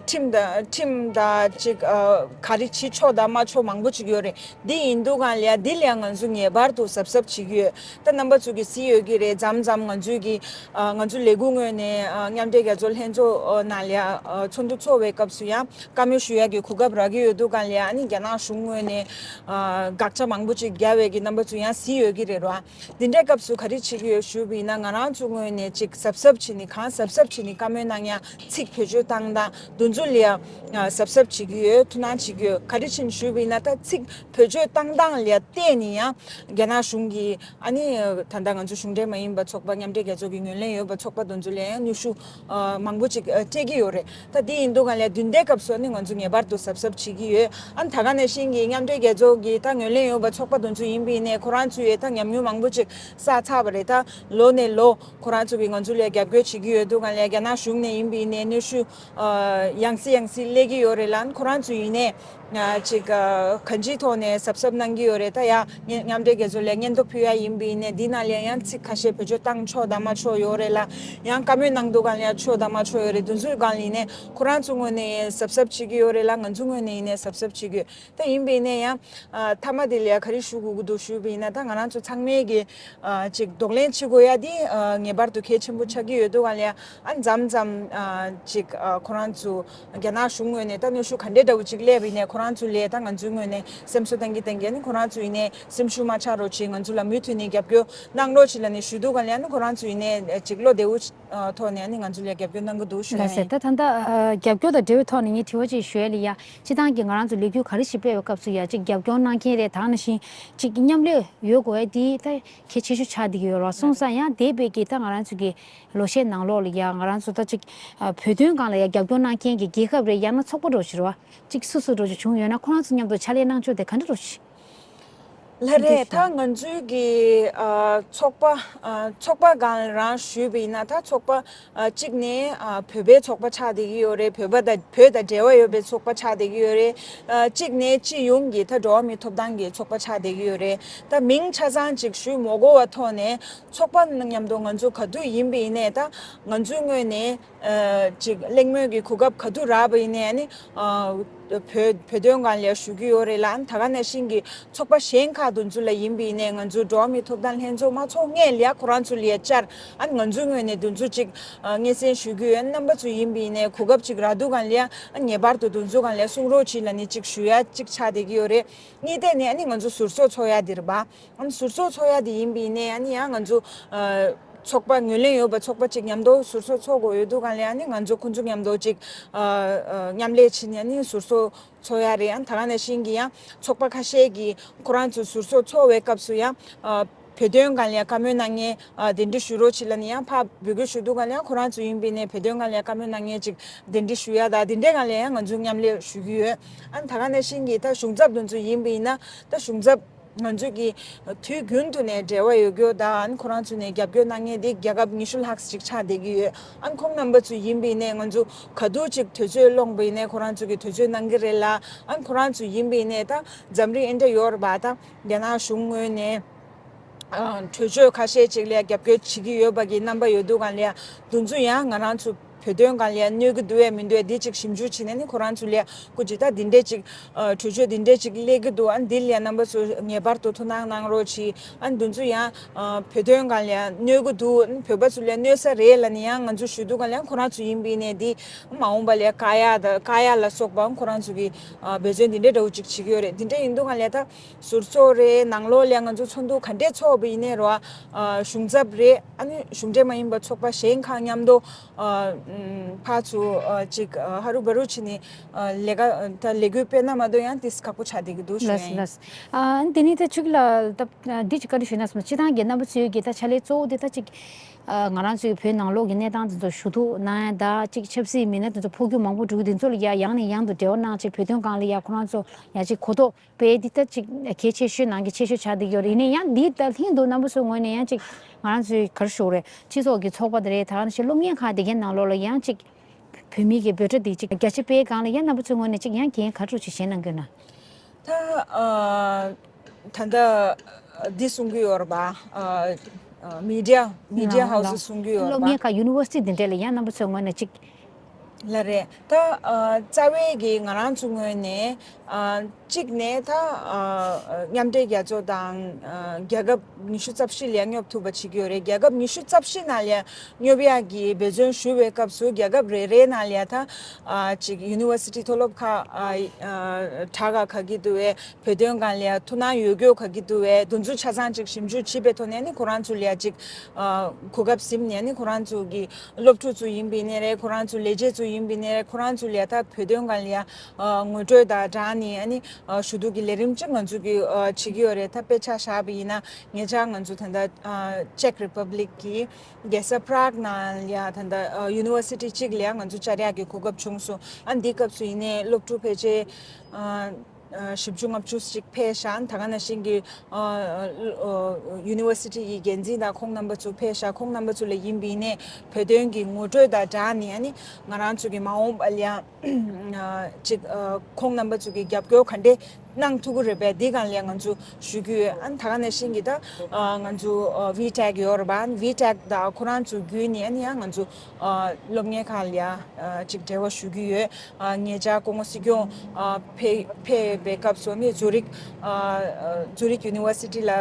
ཁྲིམས་དང་ཁྲིམས་དང་ཅིག་ག་རེ་བྱེད་ཆོག་དང་མ་ཆོག་མང་པོ་ཅིག་ཡོད་རེད། འདི་ཡིན་དུས་ག་ལ་ཡང་འདི་ལ་ཡང་ང་ཚོ་ངེས་པར་དུ་གཟབ་གཟབ་བྱེད་ཀྱི་ཡོད། ད་རྣམ་པ་ཚོ་གིས་གཟིགས་ཡོད་ཀྱི་རེད། མཚམས་མཚམས་ང་ཚོའི་གི་ང་ཚོ་ལས་ཁུངས་ངོས་ནས་མཉམ་འབྲེལ་རྒྱལ་ཚོགས་ལྷན་ཚོགས་ནང་ལ་ཡང་ཚོགས་འདུ་ཚོགས་པའི་སྐབས་སུ་ཡང་བཀའ་མོལ་ཞུ་ཡག་གི་གོ་སྐབས་རག་གི་ཡོད་དུས་ག་ལ་ཡང་ཨ་ནི་རྒྱ་ནག་གཞུང་ངོས་ནས་དགག་བྱ་མང་པོ་ཅིག་བརྒྱབ་པའི་གི་རྣམ་པ་ཚོ་ཡང་གཟིགས་ཡོད་ཀྱི་རེད་ར། འདི་འདྲའི་སྐབས་སུ་ག་རེ་བྱེད་ཀྱི་ཡོད་ཞུས་པ་ཡིན་ན། ང་རང་ཚོ་ངོས་ནས་ཅིག་གཟབ་གཟབ་བྱས་ནས་གང་གཟབ་གཟབ་བྱས་ནས་བཀའ་མོལ་གནང་ཡ་ཚིག་བེད་སྤྱོད་བཏང་སྟངས་དེ་ཚོ་ལ་ཡང་གཟབ་གཟབ་བྱེད་ཀྱི་ཡོད། ཐུགས་སྣང་བྱེད་ཀྱི་ཡོད། ག་རེ་བྱས་ནས་ཞུས་པ་ཡིན་ན་ད་ཚིག་བེད་སྤྱོད་བཏང་སྟངས་ལ་བལྟས་ནས་ཡང་རྒྱ་ནག་གཞུང་གིས་ཨ་ནི་ད་ལྟ་ང་ཚོ་གཞུང་འབྲེལ་མ་ཡིན་པ་ཚོགས་པ་མཉམ་འབྲེལ་རྒྱལ་ཚོགས་ཀྱི་ངོས་ལེན་ཡོད་པ་ཚོགས་པ་དེ་ཚོ་ལ་ཡང་གནོན་ཤུགས་མང་པོ་ཅིག་སྤྲད་ཀྱི་ཡོད་རེད། ད་དེ་ཡིན་དུས་ག་ལ་དུས་འདའི་སྐབས་སུ་ཨ་ནི་ང་ཚོ་ངེས་པར་དུ་གཟབ་གཟབ་བྱེད་ཀྱི་ཡོད། ཨ་ནི་ད་ག་ནང་བཞིན་གྱི་མཉམ་འབྲེལ་རྒྱལ་ཚོགས་ཀྱི་ད་ངོས་ལེན་ཡོད་པ་ཚོགས་པ་དེ་ཚོ་ཡིན་པ་ཡིན་ནའི་ཁོ་རང་ཚོས་ད་ཉམས་མྱོང་མང་པོ་ཅིག་བསགས་ཚར་བ་རེད། ད་ལོ་ནས་ལོ་ཁོ་རང་ཚོ་གིས་ང་ཚོ་ལ་རྒྱབ་སྐྱོར་བྱེད་ཀྱི་ཡོད་དུས་ག་ལ་རྒྱ་ནག་གཞུང་ནས་ཡིན་པ་ཡིན་ནའི་གནོན་ཤུགས་ཡང་སེ་ཡང་སེ་སླེབས་ཀྱི་ཡོད་རེད་ལ། ཁོ་རང་ཚོ་ཡིན་ནའི་ཅིག་གང་ཅིའི་ཐོག་ནས་གཟབ་གཟབ་གནང་གི་ཡོད་རེད། ད་ཡང་མཉམ་འབྲེལ་རྒྱལ་ཚོགས་ལ་སྙན་ཐོ་ཕུལ་ཡ་ཡིན་པ་ཡིན་ནའི་འདི་ནང་ལ་ཡང་ཚིག་ཁ་ཤས་བེད་སྤྱོད་བཏང་ཆོག་དང་མ་ཆོག་ཡོད་རེད་ལ། ཡང་བཀའ་མོལ་གནང་དུས་ག་ལ་ཡང་ཆོག་དང་མ་ཆོག་ཡོད་རེད། དེ་ཚོའི་སྒང་ལ་ཡིན་ནའི་ཁོ་རང་ཚོ་ངོས་ནས་གཟབ་གཟབ་བྱེད་ཀྱི་ཡོད་རེད་ལ། ང་ཚོ་ངོས་ནས་ཡིན་ནའི་གཟབ་གཟབ་བྱེད་ཀྱི་ཡོད། ད་ཡིན་པ་ཡིན་ནའི་ཡང་མཐའ་མ་དེ་ལ་ཡང་ག་རེ་ཞུ་དགོས་ཀྱི་འདུག་ཞུས་པ་ཡིན་ན། ད་ང་རང་ཚོ་ཚང་མས་ཀྱི་ཅིག་གདོང་ལེན་བྱེད་དགོས་ཡ་དེ་ངེས་པར་དུ་གལ་ཆེན་པོ་ཆགས་ཀྱི་ཡོད་དུས་ག་ལ་ཡང་ཨ་མཚམས་མཚམས་ཅིག་ཁོ་རང་ཚོ་རྒྱ་ནག་གཞུང་ངོས་ནས་ད་གནོན་ཤུགས་ག་འདྲས་འདྲ་བོ་ཅིག་སླེབས་པ་ཡིན་ནའི་ཁོ་རང་ རང་ཚོ་ལས་ད་ང་ཚོའི་ངོས་ནས་སེམས་གསོ་གཏང་གི་གཏང་གི་ཨ་ནི་ཁོ་རང་ཚོ་ཡིན་ནའི་སེམས་ཤུགས་མ་ཆག་རོགས་བྱེད། ང་ཚོ་ལ་མུ་མཐུད་ནས་རྒྱབ་སྐྱོར་གནང་རོགས་བྱེད་ལབ་ནས་ཞུ་འདུག་ག་ལ་ཨ་ནི་ཁོ་རང་ཚོ་ཡིན་ནའི་ཅིག་བློ་བདེ་བོ་ཨ་ཐོག་ནས་ཨ་ནི་ང་ཚོ་ལ་རྒྱབ་སྐྱོར་གནང་གི་འདུག་ཞུ་ཡ་ལགས་སོ། ཡིན། ད་ད་ལྟ་ཨ་རྒྱབ་སྐྱོར་དང་འབྲེལ་བའི་ཐོག་ནས་ངས་དྲི་བ་ཅིག་ཞུ་ཡ་ལ་ཡ། སྤྱི་བཏང་གི་ང་རང་ཚོ་ལས་འགུལ་ག་རེ་ཞིག་སྤེལ་བའི་སྐབས་སུ་ཡ་ཅིག་རྒྱབ་སྐྱོར་གནང་མཁན་རེད། ད་ནང་བཞིན་ཅིག་མཉམ་ལས་ཡོད་དགོས་ཡ་དེ་ད་གལ་ཆེ་ཤོས་ཆགས་བསྡད་ཀྱི་ཡོད་རེད་བ། སོང་ཙང་ཡང་འདས་པའི་གི་ད་ང་རང་ཚོ་གི་ལོ་ཤས་ནང་ལོགས་ལ་ཡ་ང་རང་ཚོ་ད་ཅིག་ཨ་བོད་དོན་སྒང་ལ་ཡ་རྒྱབ་སྐྱོར་གནང་མཁན་གྱི་རྒྱལ་ཁབ་རེད། ཡང་ན་ཚོགས་པ་འདྲ་བོ་ཞིག་རེད་བ། ཅིག་སུ་སུ་འདྲ་བོ་ཞིག་བྱུང་ཡོད་ན་ཁོ་རང་ཚོ་མཉམ་དུ་ཕྱག་ལས་གནང་ཕྱོགས་དེ་ག་འདྲ་འདྲ་བོ་ཞིག་ལགས་རེད། ད་ང་ཚོའི་གི་ཨ་ཚོགས་པ་ཨ་ཚོགས་པ་སྒང་རང་ཞུས་པ་ཡིན་ན་ད་ཚོགས་པ་ཨ་གཅིག་ནས་ཨ་བོད་པའི་ཚོགས་པ་ཆགས་བསྡད་ཀྱི་ཡོད་རེད། བོད་པ་དང་བོད་དང་འབྲེལ་བ་ཡོད་པའི་ཚོགས་པ་ཆགས་བསྡད་ཀྱི་ཡོད་རེད། ཨ་གཅིག་ནས་སྤྱི་ཡོངས་ཀྱི་ད་འགྲོ་བ་མིའི་ཐོབ་ཐང་གི་ཚོགས་པ་ཆགས་བསྡད་ཀྱི་ཡོད་རེད། ད་མིང་ཆ་ཚང་ཅིག་ཞུ་མ་དགོས་པ་ཐོག་ནས་ཚོགས་པ་མཉམ་དུ་ང་ཚོ་ག་དུས་ཡིན་པ་ཡིན་ནའི་ད་ང་ཚོའི་ངོས་ནས་ཨ་ཅིག་གླེང་མོལ་གྱི་གོ་སྐབས་ག་དུས་རག་པ་ཡིན་ནའི་ཨ་ནི་ཨ་བོད་བོད་དོན་སྒང་ལ་ཞུ་གི་ཡོད་རེད་ལ། ཨ་ནི་ད་ག་ནང་བཞིན་གྱི་ཚོགས་པ་གཞན་ཁག་དེ་ཚོ་ལ་ཡིན་པ་ཡིན་ནའི་ང་ཚོའི་འགྲོ་བ་མིའི་ཐོབ་ཐང་ལྷན་ཚོགས་མ་ཚོགས་སྔོན་ལ་ཁོ་རང་ཚོ་ལ་བཅར། ཨ་ནི་ང་ཚོའི་ངོས་ནས་དེ་ཚོ་ཅིག་ཨ་སྙན་སེང་ཞུ་གི་ཡོད། ཨ་ནི་རྣམ་པ་ཚོ་ཡིན་པ་ཡིན་ནའི་གོ་སྐབས་ཅིག་རག་དུས་སྒང་ལ་ཨ་ངེས་པར་དུ་དེ་ཚོ་སྒང་ལ་གསུང་རོགས་བྱེད་ལབ་ནས་ཅིག་ཞུ་ཡ་ཅིག་ཆགས་བསྡད་ཀྱི་ཡོད་རེད། གཉིས་ཐད་ནས་ཨ་ནི་ང་ཚོ་ཟུར་ཚོགས་ཚོགས་ཡ་དེ་རེད་པ། ཨ་ནི་ཟུར་ཚོགས་ཚོགས་ཡ་དེ་ཡིན་པ་ཡིན་ནའི་ཨ་ནི་ཡང་ང་ཚོ་ཨ་ཚོགས་པ་ངོས་ལེན་ཡོད་པ་ཚོགས་པ་ཅིག་མཉམ་དུ་ཟུར་ཚོགས་ཚོགས་དགོས་ཡོད་དུས་སྒང་ལ་ཨ་ནི་ང་ཚོ་ཁོང་ཚོ་མཉམ་དུ་ཅིག་ཨ་ཨ་མཉམ་ལས་བྱས་ནས་ཨ་ནི་ཟུར་ཚོགས་ཚོགས་ཡ་རེད། ཨ་ནི་ད་ག་ནང་བཞིན་གྱི་ཡང་ཚོགས་པ་ཁ་ཤས་ཀྱིས་ཁོ་རང་ཚོ་ཟུར་ཚོགས་ཚོགས་པའི་སྐབས་སུ་ཡང་ཨ་བོད་དོན་སྒང་ལ་ཡང་བཀའ་མོལ་གནང་མཁན་ཨ་གདན་འདྲེན་ཞུ་རོགས་བྱེད་ལབ་ནས་ཡང་ཕར་འབོད་སྐུལ་ཞུ་དུས་སྒང་ལ་ཡང་ཁོ་རང་ཚོ་ཡིན་པ་ཡིན་ནའི་བོད་དོན་སྒང་ལ་ཡང་བཀའ་མོལ་གནང་མཁན་ཅིག་གདན་འདྲེན་ཞུ་ཡ་དང་དེ་འདྲའི་སྒང་ལ་ཡང་ང་ཚོ་མཉམ་ལས་ཞུ་གི་ཡོད། ཨ་ནི་ད་ག་ནང་བཞིན་གྱི་ད་གཞུང་ཚབ་དེ་ཚོ་ཡིན་པ་ཡིན་ན་ད་གཞུང་ཚབ་ང་ཚོ་གི་དུས་རྒྱུན་དུ་ནས་འབྲེལ་བ་ཡོད་རྒྱུ་དང་ཁོ་རང་ཚོ་ནས་རྒྱབ་སྐྱོར་གནང་མཁན་དེ་རྒྱལ་ཁབ་ཉི་ཤུ་ལྷག་ཅིག་ཆགས་བསྡད་ཀྱི་ཡོད། ཨ་ཁོང་རྣམ་པ་ཚོ་ཡིན་པ་ཡིན་ནའི་ང་ཚོ་ག་དུས་ཅིག་དུས་ཚོད་སློང་པ་ཡིན་ནའི་ཁོ་རང་ཚོ་གི་དུས་ཚོད་གནང་གི་རེད་ལ། ཨ་ཁོ་རང་ཚོ་ཡིན་པ་ཡིན་ནའི་ད་འཛམ་གླིང་ཨེ་འདྲ་ཡོད་རེད་པ། ད་རྒྱ་ནག་གཞུང་ངོས་ནས་ཨ་གྲོས་ཆོད་ཁ་ཤས་ཅིག་ལ་རྒྱབ་སྐྱོར་བྱེད་ཀྱི་ཡོད་པ་གི་རྣམ་པ་ཡོད་དུས་སྒང་ལ་དེ་ཚོ་ཡང་ང་རང་ཚོ་བོད་དོན་སྒང་ལ་གནོད་ཀྱི་འདུག་ཡ་མི་འདུག་ཡ་འདི་ཅིག་ཞིབ་འཇུག་བྱས་ནས་ནི་ཁོ་རང་ཚོ་ལ་སྐུ་མཁྱེན་ད་འདི་འདྲས་ཅིག་ཨ་གྲོས་ཆོད་འདི་འདྲས་ཅིག་སླེབས་ཀྱི་འདུག་ཨ་འདི་ལ་རྣམ་པ་ཚོ་ངེས་པར་དུ་ཐུགས་སྣང་གནང་རོགས་གྱིས། ཨ་འདི་ཚོ་ཡང་ཨ་བོད་དོན་སྒང་ལ་གནོད་ཀྱི་འདུག་བོད་པ་ཚོ་ལ་གནོད་ས་རེད་ལབ་ནས་ཡང་ང་ཚོ་ཞུ་དུས་སྒང་ལ་ཁོ་རང་ཚོ་ཡིན་པ་ཡིན་ནའི་འདི་མ་འོངས་པ་ལ་བཀག་ཡ་དང་བཀག་ཡ་ལ་སོགས་པའང་ཁོ་རང་ཚོ་གི་ཨ་འབད་བརྩོན་འདི་འདྲས་འདྲ་བོ་ཅིག་བྱེད་ཀྱི་ཡོད་རེད། འདི་འདྲས་ཡིན་དུས་སྒང་ལ་ད་ཟུར་ཚོགས་རེད། ནང་ལོགས་ལ་ང་ཚོ་ཚོགས་འདུ་ག་འདྲས་ཚོགས་པ་ཡིན་ནའི་རོ། ཨ་གཞུང་ཚབ་རེད། ཨ་ནི་གཞུང་འབྲེལ་མ་ཡིན་པ་ཚོགས་པ་གཞན་ཁག་མཉམ་དུ་ཨ་ཕར་ཚུར་ཨ་ཅིག་ཨ་ཧ་རུ་བ་རུ་བྱས་ནས་ཨ་ལས་ཀ་ད་ལས་འགུལ་སྤེལ་ན་མ་གཏོགས་ཡང་ཏིས་ཁག་པོ་ཆགས་བསྡད་ཀྱི་འདུག་ཞུ་ཡ་ལགས་ཡིན། ལགས། ཨ་འདི་ནི་ད་ཆུ་གི་ལ་ད་འདི་ཅིག་བཀའ་འདྲི་ཞུས་ན་སོང་། སྤྱི་བཏང་གི་རྣམ་པ་ཚོའི་གི་ད་ཕྱག་ལས་གཙོ་བོ་དེ་ད་ཅིག་ཨ་ང་རང་ཚོའི་བོད་ནང་ལོགས་ཀྱི་གནས་སྟངས་དེ་ཚོ་ཞུ་གཏུག་གནང་ཡ་ད་ཅིག་ཆབ་སྲིད་མི་སྣ་དེ་ཚོ་འཕོ་འགྱུར་མང་པོ་འགྲོ་གི་དེ་ཚོ་ལ་ཡ་ཡང་ནས་ཡང་དུ་འབྲེལ་བ་གནང་ཅིག་བོད་དོན་སྒང་ལ་ཡ་ཁོ་རང་ཚོ་ཡ་ཅིག་གོ་རྟོགས་སྤེལ་འདི་ལྟ་ཅིག་གལ་ཆེ་ཤོས་ནང་གི་ཆེ་ཤོས་ཆགས་བསྡད་ཡོད་རེད། ཡིན་ནའི་ཡང་འདི་ལྟ་ལྷིང་འདུག་རྣམ་པ་ཚོའི་ངོས་ནས་ཡང་ཅིག་ང་རང་ཚོའི་ག་རེ་ཞུ་དགོས་རེད། སྤྱི་ཚོགས་ཀྱི་ཚོགས་པ་དེ་རེད། ད་ག་ནང་བཞིན་སློབ་གཉེར་ཁང་དེ་གའི་ནང་ལོགས་ལ་ཡང་ཅིག་བོད་མི་གི་འབོད་སྒྲ་འདི་ཅིག་རྒྱ་ཆེ་སྤེལ་སྒང་ལ་ཡང་རྣམ་པ་ཚོའི་ངོས་ནས་ཅིག་ཡང་འགན་ག་རེ་ཅིག་བཞེས་གནང་གི་ཡོད་ན། ད་ཨ་ད་ལྟ་འདི་གསུང་གི་ཡོད་རེད་པ། ཨ་ཨ་མི་ཌི་ཡ་མི་ཌི་ཡ་ཧའུ་སི་གསུང་གི་ཡོད་རེད་པ། སློབ་གཉེར་ཁང་ཡུ་ནི་ཝར་སི་ཊི་འདི་འདྲ་ལ་ཡང་རྣམ་པ་ཚོའི་ངོས་ནས་ཅིག་ལགས་རེད། ད་ཨ་རྩ་བའི་གི་ང་རང་ཚོ་ངོས་ནས་ཨ་གཅིག་ནས་ད་ཨ་མཉམ་འབྲེལ་རྒྱལ་ཚོགས་དང་ཨ་རྒྱལ་ཁབ་ཉི་ཤུ་རྩ་བཞི་ལ་སྙོབ་ཐུབ་པ་བྱེད་ཀྱི་ཡོད་རེད། རྒྱལ་ཁབ་ཉི་ཤུ་རྩ་བཞི་ནང་ལ་སྙོབ་ཡག་གི་འབད་བརྩོན་ཞུ་བའི་སྐབས་སུ་རྒྱལ་ཁབ་རེ་རེའི་ནང་ལ་ད་ཨ་ཅིག་ཡུ་ནི་ཝར་སི་ཊི་མཐོ་སློབ་ཁག་ཨ་ཨ་དྲག་ག་ག་གི་འདུག་བས། བོད་དོན་སྒང་ལ་ཡ་ཐུགས་སྣང་ཡོད་རྒྱུ་ག་གི་འདུག་བས། དེ་ཚོ་ཆ་ཚང་ཅིག་ཞིབ་འཇུག་བྱེད་པའི་ཐོག་ནས་ནི་ཁོ་རང་ཚོ་ལ་ཡ་ཅིག་ཨ་གོ་སྐབས་ཟིན་ནས་ནི་ཁོ་རང་ཚོ་གི་སློབ་ཕྲུག་ཚོ་ཡིན་པ་ཡིན་ནའི་རེད། ཁོ་རང་ཚོ་ལས་བྱེད་ཚོ་ཡིན་པ་ཡིན་ནའི་རེད། ཁོ་རང་ཚོ་ལ་ཡ་ད་བོད་དོན་སྒང་ལ་ཡ་ཨ་ངོ་སྤྲོད་དང་སྦྲགས་ནས་ཨ་ནི་ཨ་ཞུ་གཏུག་གི་ལས་རིམ་ཅིག་ང་ཚོ་གི་ཨ་བྱེད་ཀྱི་ཡོད་རེད། ད་དཔེ་ཆ་བཞག་པ་ཡིན་ན་ཉེ་ཆར་ང་ཚོ་ད་ལྟ་ཨ་ཅེག་རི་པབ་ལིག་གི་རྒྱལ་ས་པ་རག་ནང་ལ་ཡ་ད་ལྟ་ཨ་ཡུ་ནི་ཝར་སི་ཊི་གཅིག་ལ་ཡ་ང་ཚོ་བཅར་ཡག་གི་གོ་སྐབས་བྱུང་སོང་། ཨ་འདི་སྐབས་སུ་ཡིན་ནའི་སློབ་ཕྲུག་ཕལ་ཆེར་ཨ། བཞི་བཅུ་ལྔ་བཅུ་ཞིག་ཕེབས་ཤག་ད་ག་ནང་བཞིན་གྱི་ཡུ་ནི་ཝར་སི་ཊི་ཡི་འགན་འཛིན་དང་ཁོང་རྣམ་པ་ཚོ་ཕེབས་ཤག་ཁོང་རྣམ་པ་ཚོ་ལ་ཡིན་པ་ཡིན་ནའི་བོད་དོན་གྱི་ངོ་སྤྲོད་དང་སྦྲགས་ནས་ཨ་ནི་ང་རང་ཚོ་གི་མ་འོངས་པ་ལ་ཡང་ཅིག་ཁོང་རྣམ་པ་ཚོ་གི་རྒྱབ་སྐྱོར་ག་འདྲས་གནང་ཐུབ་ཀྱི་རེད་པས། འདི་སྒང་ལ་ཡང་ང་ཚོ་ཞུ་རྒྱུ་ཡོད། ཨ་ནི་ད་ག་ནང་བཞིན་གྱི་ད་ང་ཚོ་ཝི་ཊེག་ཡོད་རེད་པ། ཝི་ཊེག་དང་ཁོ་རང་ཚོ་བརྒྱུད་ནས་ཨ་ནི་ཡང་ང་ཚོ་སློབ་གཉེར་ཁང་ལ་ཡང་ཅིག་འབྲེལ་བ་ཞུ་རྒྱུ་ཡོད། ཉེ་ཆར་སྐུ་ངོ་སྲིད་སྐྱོང་ཕེབས་ཕེབས་པའི་སྐབས་སུ་ནི་ཛུ་རིག་ཛུ་རིག་ཡུ་ནི་ཝར་སི་ཊི་ལ་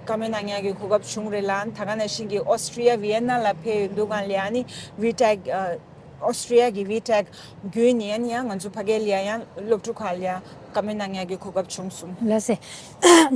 བཀའ་མོལ་གནང་ཡག་གི་གོ་སྐབས་བྱུང་རེད་ལ། ད་ག་ནང་བཞིན་གྱི་ཨོ་སི་ཊི་རི་ཡ་ཝི་ཡེན་ན་ལ་ཕེབས་ཡོང་དུས་སྒང་ལ་ཡང་ནི་ཝི་ཊེག་ ཨོ་སི་ཊི་རི་ཡ་གི་ཝི་ཊེག་བརྒྱུད་ནས་ཨ་ནི་ཡང་ང་ཚོ་ཕ་གི་ལ་ཡང་སློབ་ཕྲུག་ཁག་ལ་ཡང་བཀའ་མོལ་གནང་ཡག་གི་གོ་སྐབས་བྱུང་སོང་། ལགས་སེ།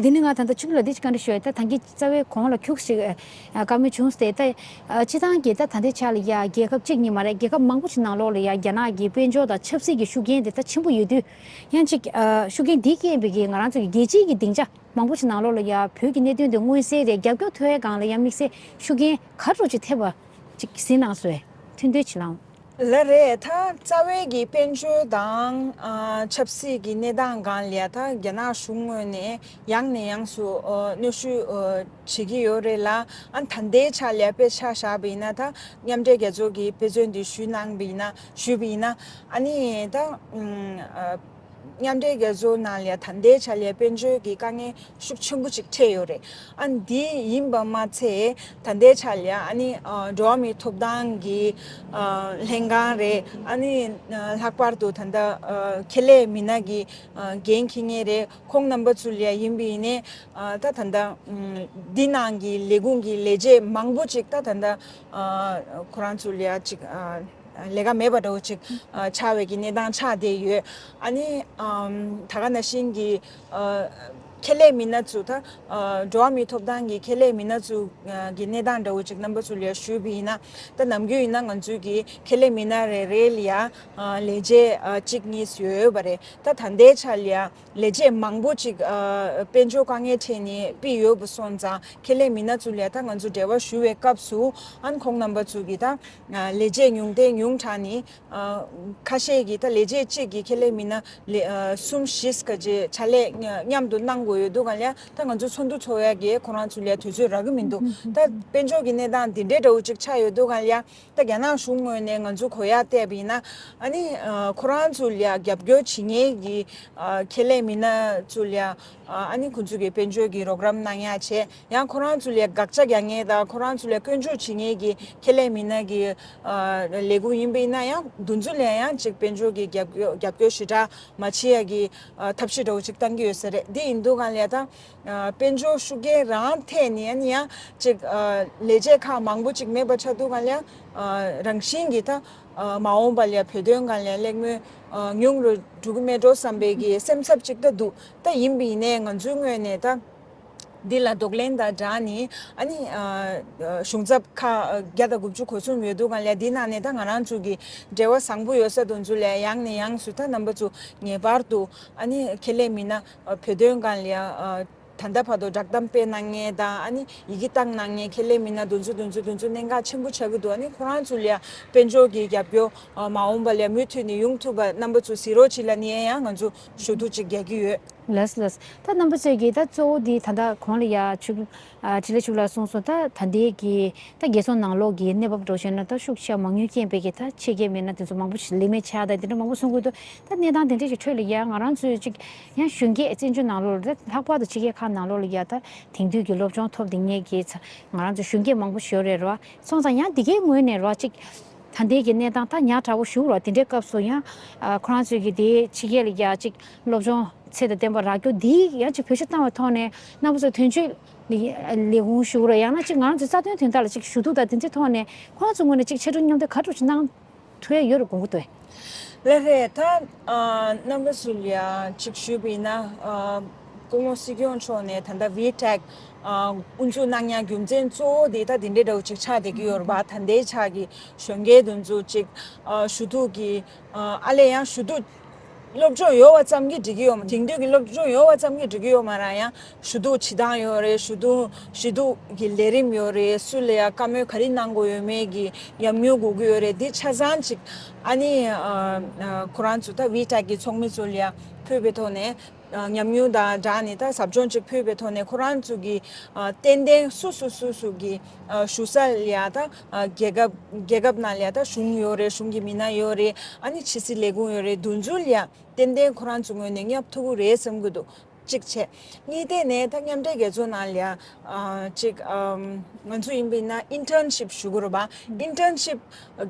འདི་ནི་ང་ད་ལྟ་ཕྱུག་ལ་འདི་ཅིག་བཀའ་འདྲི་ཞུ་ཡ། ད་ད་གིན་རྩ་བའི་གོང་ལ་ཁྱུག་ཞིག་ཨ་བཀའ་མོལ་བྱུང་སྟེ། ད་ཨ་སྤྱི་བཏང་གི་ད་ད་ལྟའི་ཆ་ལ་ཡ་རྒྱལ་ཁབ་གཅིག་གཉིས་མ་རེད། རྒྱལ་ཁབ་མང་པོ་ཞིག་ནང་ལོགས་ལ་ཡ་རྒྱ་ནག་གི་དཔལ་འབྱོར་དང་ཆབ་སྲིད་ཀྱི་ཤུགས་རྐྱེན་དེ་ད་ཆེན་པོ་ཡོད་དུས། ཡང་ཅིག་ཨ་ཤུགས་རྐྱེན་འདིའི་རྐྱེན་པས་ཀྱི་ང་རང་ཚོ་གི་རྒྱལ་སྤྱིའི་གི་སྡིངས་ཆ་མང་པོ་ཞིག་ནང་ལོགས་ལ་ཡ་བོད་ཀྱི་གནད་དོན་དེ་མངོན་གསལ་རེད། རྒྱབ་སྐྱོར་ཐོབ་ཡ་སྒང་ལ་ཡ་དམིགས་བསལ་ཤུགས་རྐྱེན་ག་རེ་ཅིག་ཐེབས་པ་ཅིག་གཟིགས་གནང་སོང་། ཐུགས་འདོད་ཅིག་ལངས། ལགས་རེད། ད་རྩ་བའི་གི་དཔལ་འབྱོར་དང་ཨ་ཆབ་སྲིད་ཀྱི་གནས་སྟངས་སྒང་ལ་ཡ་ད་རྒྱ་ནག་གཞུང་ངོས་ནས་ཡང་ནས་ཡང་དུ་ཨ་གནོན་ཤུགས་ཨ་བྱེད་ཀྱི་ཡོད་རེད་ལ། ཨ་ད་ལྟའི་ཆ་ལ་ཡ་དཔེ་ཆ་བཞག་པ་ཡིན་ན། ད་མཉམ་འབྲེལ་རྒྱལ་ཚོགས་ཀྱི་དཔེ་མཚོན་དེ་ཞུས་གནང་བ་ཡིན་ན། ཞུས་པ་ཡིན་ན། ཨ་ནི་ད་ཨ་མཉམ་འབྲེལ་རྒྱལ་ཚོགས་ནང་ལ་ཡ་ད་ལྟའི་ཆ་ལ་ཡ་དཔལ་འབྱོར་གྱི་དཀའ་ངལ་ཤུགས་ཆེན་པོ་ཅིག་འཕྲད་ཡོད་རེད། ཨ་འདི་ཡིན་པ་མ་ཚད། ད་ལྟའི་ཆ་ལ་ཡ་ཨ་ནི་ཨ་འགྲོ་བ་མིའི་ཐོབ་ཐང་གི་ཨ་ལྷན་ཁང་རེད། ཨ་ནི་ཨ་ལྷག་པར་དུ་ད་ལྟ་ཨ་ཁེ་ལས་མི་སྣ་གི་ཨ་འགན་འཁྱེར་མཁན་རེད། ཁོང་རྣམ་པ་ཚོ་ལ་ཡ་ཡིན་པ་ཡིན་ནའི། ཨ་ད་ད་ལྟ་ཨ་འདི་ནང་གི་ལས་ཁུངས་ཀྱི་ལས་བྱེད་མང་པོ་ཅིག་ད་ད་ལྟ་ཨ་ཁོ་རང་ཚོ་ལ་ཡ་ཅིག་ཨ་ལས་ཀ་མེད་པ་འདྲ་བོ་ཅིག་ཨ་ཆགས་པའི་གི་གནས་སྟངས་ཆགས་བསྡད་ཡོད། ཨ་ནི་ཨམ་ད་ག་ནང་བཞིན་གྱི་ཨ་ཁེ་ལས་མི་སྣ་ཚོ། ད་ཨ་འགྲོ་བ་མིའི་ཐོབ་ཐང་གི་ཁེ་ལས་མི་སྣ་ཚོ་ཨ་གི་གནས་སྟངས་འདྲ་བོ་ཅིག་རྣམ་པ་ཚོ་ལ་ཞུས་པ་ཡིན་ན། ད་ནམ་རྒྱུན་ཡིན་ན་ང་ཚོའི་གི་ཁེ་ལས་མི་སྣ་རེ་རེ་ལ་ཡ་ཨ་ལས་བྱེད་ཨ་གཅིག་གཉིས་ཡོད་པ་རེད། ད་ད་ལྟའི་ཆ་ལ་ཡ་ལས་བྱེད་མང་པོ་ཅིག་ཨ་དཔལ་འབྱོར་དཀའ་ངལ་འཕྲད་ནས་ཕུད་ཡོད་པ་སོང་ཙང་། ཁེ་ལས་མི་སྣ་ཚོ་ལ་ད་ང་ཚོ་འབྲེལ་བ་ཞུ་བའི་སྐབས་སུ། ཨ་ནི་ཁོང་རྣམ་པ་ཚོ་གིས་ད་ཨ་ལས་བྱེད་ཉུང་མཐའི་ཉུང་དྲགས་ནས་ཨ་ཁ་ཤས་ཀྱིས། ད་ལས་བྱེད་གཅིག་གི་ཁེ་ལས་མི་སྣ་ལས་ཨ་གསུམ་བཞི་ཀ་ཅིག་ཕྱག་ལས་མཉམ་དུ་གནང་དགོས་ཡོད་དུས་སྒང་ལ་ཡ། ད་ང་ཚོ་ཚོགས་འདུ་ཚོགས་ཡ་གི་ཁོ་རང་ཚོ་ལ་ཡ་དུས་ཚོད་རག་གི་མི་འདུག་ད་དཔལ་འབྱོར་གྱི་གནས་སྟངས་འདི་འདྲའི་འདྲ་བོ་ཅིག་ཆགས་ཡོད་དུས་སྒང་ལ་ཡ། ད་རྒྱ་ནག་གཞུང་ངོས་ནས་ང་ཚོ་གོ་ཡ་བལྟས་པ་ཡིན་ན། ཨ་ནི་ཨ་ཁོ་རང་ཚོ་ལ་ཡ་རྒྱབ་སྐྱོར་བྱེད་མཁན་གྱི་ཨ་ཁེ་ལས་མི་སྣ་ཚོ་ལ་ཡ་ཨ་ནི་ཁོང་ཚོ་གི་དཔལ་འབྱོར་གྱི་རོགས་རམ་གནང་ཡ་བྱས། ཡང་ཁོ་རང་ཚོ་ལ་ཡ་དགག་བྱ་རྒྱག་མཁན་དང་ཁོ་རང་ཚོ་ལ་ཡ་སྐྱོན་བརྗོད་བྱེད་མཁན་གྱི་ཁེ་ལས་མི་སྣ་གི་ཨ་ལས་ཁུངས་ཡིན་པ་ཡིན་ན་ཡང་། དེ་ཚོ་ལ་ཡང་ཅིག་དཔལ་འབྱོར་གྱི་རྒྱབ་སྐྱོར་རྒྱབ་སྐྱོར་ཞེ་དྲག་མ་བྱེད་ཡ་གི་ཨ་ཐབས་ཤེས་འདྲ་བོ་ཅིག་བཏང་གི་ཡོད་ས་རེད། འདི་ཡིན་དུས་སྒང་ལ་ཡ་ད་ཨ་དཔལ་འབྱོར་ཤུགས་རྐྱེན་རང་ཐད་ནས་ཨ་ནི་ཡང་ཅིག་ཨ་ལས་བྱེད་ཁག་མང་པོ་ཅིག་མེད་པ་ཆགས་དུས་སྒང་ལ་ཡ། ཨ་རང་བཞིན་གྱིས་ད་ཨ་མ་འོངས་པ་ལ་ཡ་བོད་དོན་སྒང་ལ་ཡ་གླེང་མོལ་ཨ་ཉུང་རུ་འགྲོ་གི་མེད་འགྲོ་བསམ་པའི་གི་སེམས་འཚབ་ཅིག་ད་འདུག་ད་ཡིན་པ་ཡིན་ནའི་ང་ཚོའི་ངོས་ནས་ད་འདི་ལ་གདོང་ལེན་དང་སྦྲགས་ནས། ཨ་ནི་ཨ་གཞུང་ཚབ་ཁག་བརྒྱ་དང་དགུ་བཅུ་གོ་གསུམ་ཡོད་དུས་སྒང་ལ་ཡ། འདི་ནང་ནས་ད་ང་རང་ཚོ་གི་འབྲེལ་བ་བཟང་པོ་ཡོད་ས་དེ་ཚོ་ལ་ཡ་ཡང་ནས་ཡང་དུ་ད་རྣམ་པ་ཚོ་ངེས་པར་དུ་ཨ་ནི་ཁེ་ལས་མི་སྣ་ཨ་བོད་དོན་སྒང་ལ་ཡ་ཨ་ད་ལྟ་བར་དུ་བསྒྲགས་གཏམ་སྤེལ་གནང་མཁན་དང་། ཨ་ནི་ཡི་གེ་བཏང་གནང་མཁན་ཁེ་ལས་མི་སྣ་དེ་ཚོ་དེ་ཚོ་དེ་ཚོ་གནད་འགག་ཆེན་པོ་ཆགས་ཀྱི་འདུག་ཨ་ནི་ཁོ་རང་ཚོ་ལ་ཡ་དཔལ་འབྱོར་གྱི་རྒྱབ་སྐྱོར་ཨ་མ་འོངས་པ་ལ་ཡ་མུ་མཐུད་ནས་ཡོང་ཐུབ་པ་རྣམ་པ་ཚོ་གཟིགས་རོགས་བྱེད་ལབ་ནས་ཡང་ང་ཚོ་ཞུ་གཏུག་ཅིག་རྒྱག་གི་ཡོད། ལགས་ལགས། ད་རྣམ་པ་ཚོས་ཀྱིས་ད་གཙོ་བོ་འདི་ད་ལྟ་གོང་ལ་ཡ་ཕྱུག་ཨ་འཕྲིན་ལས་ཕྱུག་ལགས་གསུངས་སོང་། ད་ད་ལྟའི་གི་ད་རྒྱལ་ཚོགས་ནང་ལོགས་ཀྱི་གནས་བབ་འགྲོ་བཞིན་ན། ད་ཤུགས་ཆེ་མང་ཉུང་རྐྱེན་པས་ཀྱི་ད་ཕྱི་རྒྱལ་མི་སྣ་དེ་ཚོ་མང་པོ་ཞིག་ལས་མེད་ཆགས་དང་དེ་འདྲ་མང་པོ་གསུང་གི་འདུག་ད་གནས་སྟངས་དེ་འདྲ་ཞིག་ཁྲོད་ལ་ཡ་ང་རང་ཚོས་ཅིག་ཡང་གཞོན་སྐྱེས་བཙན་བྱོལ་ནང་ལོགས་ལ། ད་ལྷག་པར་དུ་ཕྱི་རྒྱལ་ཁག་ནང་ལོགས་ལ་ཡ་ད་དེང་དུས་ཀྱི་སློབ་སྦྱོང་ཐོབ་བསྡད་མཁན་གྱི་ང་རང་ཚོ་གཞོན་སྐྱེས་མང་པོ་ཞིག་ཡོད་རེད་ར། སོང་ཙང་ཡང་འདི་གའི་ངོས་ནས་ར་ཅིག་ད་ལྟའི་གི་གནས་སྟངས་ད་ཉག་ཕྲ་བོ་ཞིག་ར། དེ་འདྲའི་སྐབས་སུ་ཡང་ཨ་ཁོ་རང་ཚོས་ཀྱི་དེ་ཕྱི་རྒྱལ་ལ་ཡ་ཅིག་སློབ་སྦྱོང་ཚད་དང་ལྡན་པ་རག་རྒྱུ་འདི་ཡང་ཅིག་བེད་སྤྱོད་བཏང་བའི་ཐོག་ནས་རྣམ་པ་ཚོ་དོན་གཅོད་ལས་ལས་ཁུངས་ཞུ་ར། ཡང་ན་ཅིག་ང་རང་ཚོའི་རྩ་དོན་དོན་དག་ལ་ཅིག་ཞུ་གཏུག་དང་དེ་ཚོའི་ཐོག་ནས་ཁོ་རང་ཚོའི་ངོས་ནས་ཅིག་ཕྱི་དྲོ་མཉམ་དུ་ག་འདྲ་ཅིག་གནང་ཐུབ་ཡ་ཡོད་རེད་དགོངས་ཀྱི་འདུག་ལགས་རེད། ད་ཨ་རྣམ་པ་ཚོ་ལ་ཡ་ཅིག་ཞུས་པ་ཡིན་ན། ཨ་སྐུ་ངོ་སྲིད་སྐྱོང་མཆོག་ནས་ད་ལྟ་ཝི་ཊེག་ཨ་དབུ་འཛུགས་གནང་ཡ་རྒྱུ་མཚན་གཙོ་བོ་དེ་ད་དེ་འདྲའི་འདྲ་བོ་ཅིག་ཆགས་བསྡད་ཀྱི་ཡོད་རེད་པ། ད་ལྟའི་ཆ་གི་གཞོན་སྐྱེས་དེ་ཚོ་ཅིག་ཨ་ཞུ་གཏུག་གི་ཨ་ཨ་ལས་ཡང་ཞུ་གཏུག་སློབ་སྦྱོང་ཡོད་པ་ཙམ་གྱིས་འགྲིག་གི་ཡོད་མ། དེང་དུས་ཀྱི་སློབ་སྦྱོང་ཡོད་པ་ཙམ་གྱིས་འགྲིག་གི་ཡོད་མ་རེད། ཡང་ཞུ་གཏུག་བྱེད་སྟངས་ཡོད་རེད། ཞུ་གཏུག་ཞུ་གཏུག་གི་ལས་རིམ་ཡོད་རེད། སུ་ལ་ཡ་བཀའ་མོལ་ག་རེ་གནང་དགོས་ཡོད་མེད་ཀྱི་ཉམས་མྱོང་དགོས་ཀྱི་ཡོད་རེད། འདི་ཆ་ཚང་ཅིག་ཨ་ནི་ཨ་ཨ་ཁོ་རང་ཚོ་ད་ཝི་ཊེག་གི་ཚོགས་མི་ཚོ་ལ་ཡ་ཕུལ་བའི་ཐོག་ནས། ཨ་ཉམས་མྱོང་དང་སྦྲགས་ནས་ད་ཟབ་སྦྱོང་ཅིག་ཕུལ་བའི་ཐོག་ནས། ཁོ་རང་ཚོ་གི་ཨ་ཏན་ཏན་སུ་སུ་སུ་སུ་གི་ཨ་བཞུགས་ས་ལ་ཡ་ད་ཨ་རྒྱལ་ཁབ་རྒྱལ་ཁབ་ནང་ལ་ཡ་ད་གཞུང་ཡོད་རེད། གཞུང་གི་མི་སྣ་ཡོད་རེད། ཨ་ནི་ཕྱི་སྲིད་ལས་ཁུངས་ཡོད་རེད། དེ་ཚོ་ལ་ཡ་ཏན་ཏན་ཁོ་རང་ཚོ་ངོས་ནས་བསྙབ་ཐུབ་ཀྱི་རེད་བསམ་གྱི་འདུག་གཅིག་བྱས། གཉིས་ཐད་ནས་ད་མཉམ་འབྲེལ་རྒྱལ་ཚོགས་ནང་ལ་ཡ་ཨ་ཅིག་ཨམ་ང་ཚོ་ཡིན་པ་ཡིན་ན་ཨིན་ཊརན་ཤིབ་ཞུ་དགོས་རེད་པ། ཨིན་ཊརན་ཤིབ་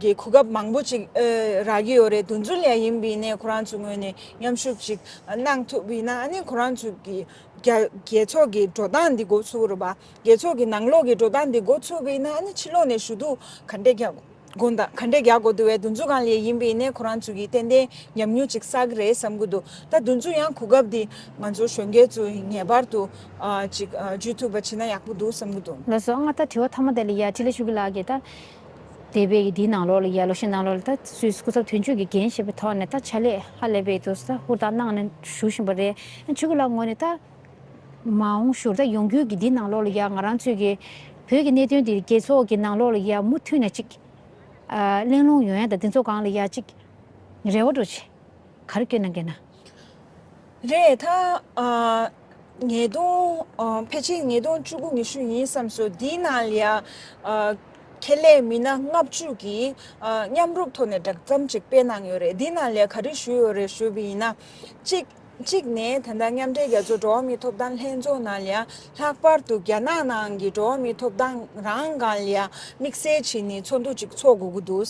གི་གོ་སྐབས་མང་པོ་ཅིག་ཨ་རག་གི་ཡོད་རེད། དེ་ཚོ་ལ་ཡ་ཡིན་པ་ཡིན་ནའི་ཁོ་རང་ཚོ་ངོས་ནས་མཉམ་ཞུགས་ཅིག་གནང་ཐུབ་པ་ཡིན་ན། ཨ་ནི་ཁོ་རང་ཚོ་གི་རྒྱ་རྒྱལ་ཚོགས་ཀྱི་འགྲོ་སྟངས་འདི་འགོ་ཚུགས་རེད་པ། རྒྱལ་ཚོགས་ཀྱི་ནང་ལོགས་ཀྱི་འགྲོ་སྟངས་འདི་འགོ་ཚུགས་པ་ཡིན་ན། ཨ་ནི་ཕྱི་ལོགས་ནས་ཞུ་གཏུག་ག་འདྲས་རྒྱག་ དགོངས་དག་ག་འདྲས་རྒྱག་དགོས་འདུག་བས། དེ་ཚོ་སྒང་ལ་ཡིན་པ་ཡིན་ནའི་ཁོ་རང་ཚོ་གིས་ཏན་ཏན་ཉམས་མྱོང་ཅིག་བསགས་ཀྱི་རེད་བསམ་གྱི་འདུག་ད་དེ་ཚོ་ཡང་གོ་སྐབས་འདི་ང་ཚོ་གཞོན་སྐྱེས་ཚོ་ངེས་པར་དུ་ཨ་ཅིག་ཨ་འཇུས་ཐུབ་པ་བྱས་ན་ཡག་པོ་འདུག་བསམ་གྱི་འདུག་ལགས་སོ། ང་ད་དྲི་བ་མཐའ་མ་དེ་ལ་ཡ་འཕྲིན་ལས་ཆོས་སྐྱིད་ལགས་ཀྱིས་ད་འདས་པའི་གི་འདིའི་ནང་ལོགས་ལ་ཡ་ལོ་ཤས་ནང་ལོགས་ལ་ད་སུད་སི་སྐུ་ཚབ་དོན་གཅོད་ཀྱི་འགན་བཞེས་པའི་ཐོག་ནས་ད་ཕྱག་ལས་ཧ་ལས་པའི་དུས་སུ་ད་ཧུར་ཐག་གནང་ནས་བཞུགས་བཞིན་པ་རེད། ཆོས་སྐྱིད་ལགས་ངོས་ནས་ད་མ་འོངས་ཞོར་ད་ཡོང་རྒྱུའི་གི་འདི་ནང་ལོགས་ལ་ཡ་ང་རང་ཚོའི་གི་བོད་ཀྱི་གནད་དོན་འདི་རྒྱལ་ཚོགས་ཀྱི་ནང་ལོགས་ལ་ཡ་མུ་མཐུད་ནས་ཅིག་ཨ་གླེང་སློང་ཡོང་ཡ་ད་འདི་ཚོ་སྒང་ལ་ཡ་ཅིག་རེ་བ་འདྲ་བོ་ཅིག་ག་རེ་བསྐྱོན་གནང་གི་ན། རེད། ད་ཨ་ཉེས་རྡུང་ཨ་ཕལ་ཆེར་ཉེས་རྡུང་བཅུ་དགུ་ཉི་ཤུ་ཡིན་བསམ་སོང་། འདིའི་ནང་ལ་ཡ་ཨ་ཁེ་ལས་མི་སྣ་ལྔ་བཅུ་གིས་ཨ་མཉམ་རུབ་ཐོག་ནས་བསྒྲགས་གཏམ་ཅིག་སྤེལ་གནང་ཡོད་རེད། འདིའི་ནང་ལ་ཡ་ག་རེ་ཞུས་ཡོད་རེད་ཞུས་པ་ཡིན་ན། གཅིག་གཅིག་ནས་ད་ལྟ་མཉམ་འབྲེལ་རྒྱལ་ཚོགས་འགྲོ་བ་མིའི་ཐོབ་ཐང་ལྷན་ཚོགས་ནང་ལ་ཡ་ལྷག་པར་དུ་རྒྱ་ནག་ནང་གི་འགྲོ་བ་མིའི་ཐོབ་ཐང་རང་སྒང་ལ་ཡ་དམིགས་བསལ་བྱས་ནས་ཚོགས་འདུ་ཅིག་ཚོགས་དགོས་ཀྱི་འདུག་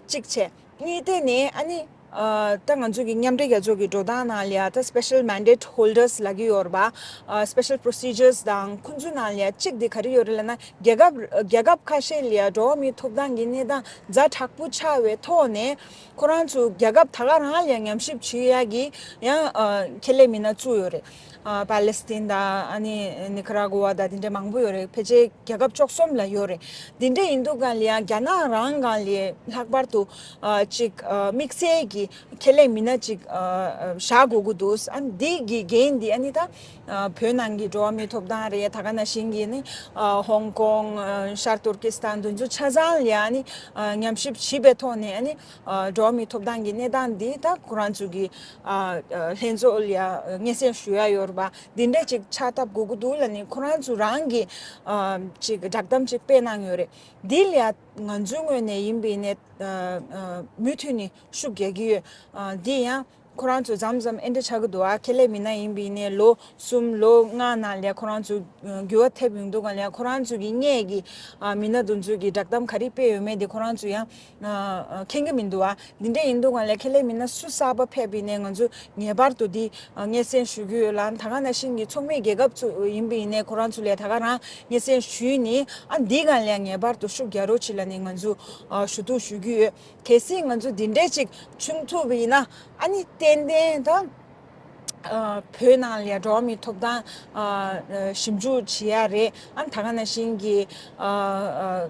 གཅིག་བྱས། གཉིས་དེ་ནས་ཨ་ནི་ཨ་ད་ང་ཚོ་གི་མཉམ་འབྲེལ་རྒྱལ་ཚོགས་ཀྱི་འགྲོ་སྟངས་ནང་ལ་ཡ་ད་special mandate holders ལབ་ཀྱི་ཡོད་རེད་པ། ཨ་special procedures དང་ཁོང་ཚོའི་ནང་ལ་ཡ་གཅིག་དེ་ག་རེ་ཡོད་རེད་ལབ་ན། རྒྱལ་ཁབ་རྒྱལ་ཁབ་ཁ་ཤས་ལ་ཡ་འགྲོ་བ་མིའི་ཐོབ་ཐང་གི་གནས་སྟངས་ཛ་དྲག་པོ་ཆགས་པའི་ཐོག་ནས། ཁོ་རང་ཚོ་རྒྱལ་ཁབ་ད་ག་རང་ལ་ཡ་ཉམས་ཞིབ་བྱེད་ཡ་གི་ཡང་ཨ་ཁེ་ལས་མི་སྣ་བཙུགས་ཡོད་རེད། ཨ་པ་ལེ་སི་ཐན་དང་ཨ་ནི་ནི་ཁ་ར་གོ་ཝ་དང་དེ་འདྲ་མང་པོ་ཡོད་རེད། ཕལ་ཆེར་རྒྱལ་ཁབ་བཅུ་གསུམ་ལ་ཡོད་རེད། དེ་འདྲ་ཡིན་དུས་སྒང་ལ་ཡ་རྒྱ་ནག་རང་སྒང་ལ་ལྷག་པར་དུ་ཨ་ཅིག་ཨ་དམིགས་བསལ་གྱི་ཁེ་ལས་མི་སྣ་ཅིག་ཨ་ཨ་བཞག་དགོས་ཀྱི་འདུག་ཨ་འདི་གི་འགན་འདི་ཨ་ནི་ད་ཨ་བོད་ནང་གི་འགྲོ་བ་མིའི་ཐོབ་ཐང་རེད། ད་ག་ནང་བཞིན་གྱི་ནི་ཨ་ཧོང་ཀོང་། ཨ་ཤར་ཏུར་ཀི་སི་ཐན། འདི་ཚོ་ཆ་ཚང་ལ་ཡ་ཨ་ནི་ཨ་ཉམས་ཞིབ་བྱེད་པའི་ཐོག་ནས་ཨ་ནི་ཨ་འགྲོ་བ་མིའི་ཐོབ་ཐང་གི་གནས་སྟངས་འདི་ད་ཁོ་རང་ཚོ་གི་ཨ་ཨ་ལྷན་ཚོགས་ལ་ཡ་སྙན་སེང་ཞུ་ཡ་ཡོད་རེད་པ། འདི་འདྲ་ཅིག་ཕྱག་བཏབ་དགོས་ཀྱི་འདུག་ལབ་ནས་ཁོ་རང་ཚོ་རང་གི་ཨ་ཅིག་བསྒྲགས་གཏམ་ཅིག་སྤེལ་གནང་ཡོད་རེད། འདི་ལ་ཡ་ང་ཚོའི་ངོས་ནས་ཡིན་པ་ཡིན་ནའི་ཨ་ཨ་མུ་མཐུད་ནས་ཤུགས་རྒྱག་གི་ཡོད། ཨ་འདི་ཡང་ཁོ་རང་ཚོ་མཚམས་མཚམས་ཨེ་འདྲ་ཆགས་ཀྱི་འདུག་ཨ་ཁེ་ལས་མི་སྣ་ཡིན་པ་ཡིན་ནའི་ལོ་གསུམ་ལོ་ལྔ་ནང་ལ་ཡ་ཁོ་རང་ཚོ་འགྱུར་བ་ཐེབས་ཡོང་དུས་སྒང་ལ་ཡ་ཁོ་རང་ཚོ་གི་སྔས་ཀྱི་ཨ་མི་སྣ་དེ་ཚོ་གིས་བསྒྲགས་གཏམ་ག་རེ་སྤེལ་ཡོད་མེད་དེ་ཁོ་རང་ཚོ་ཡང་ཨ་ཨ་མཁྱེན་གྱི་མི་འདུག་ཨ་འདི་འདྲ་ཡིན་དུས་སྒང་ལ་ཡ་ཁེ་ལས་མི་སྣ་སུ་གསར་པ་ཕེབས་པ་ཡིན་ནའི་ང་ཚོ་ངེས་པར་དུ་འདི་ཨ་སྙན་སེང་ཞུ་གི་ཡོད་ལ། ད་ག་ནང་བཞིན་གྱི་ཚོགས་མི་རྒྱལ་ཁབ་ཚོ་ཡིན་པ་ཡིན་ནའི་ཁོ་རང་ཚོ་ལ་ཡ་ད་ག་རང་སྙན་སེང་ཞུས་ནས་ཨ་འདི་སྒང་ལ་ཡ་ངེས་པར་དུ་ཤུགས་རྒྱག་རོགས་བྱེད་ལབ་ནས་ང་ཚོ་ཨ་ཞུ་གཏུག་ཞུ་གི་ཡོད། གལ་སྲིད་ང་ཚོ་འདི་འདྲས་ཅིག་བྱུང་ཐུབ་པ་ཡིན་ན་ཨ་ནི་ཏན་ཏན་ད་ཨ་བོད་ནང་ལ་ཡ་འགྲོ་བ་མིའི་ཐོབ་ཐང་ཨ་ཨ་ཞིབ་འཇུག་བྱེད་ཡ་རེད། ཨ་ནི་ད་ག་ནང་བཞིན་གྱི་ཨ་ཨ་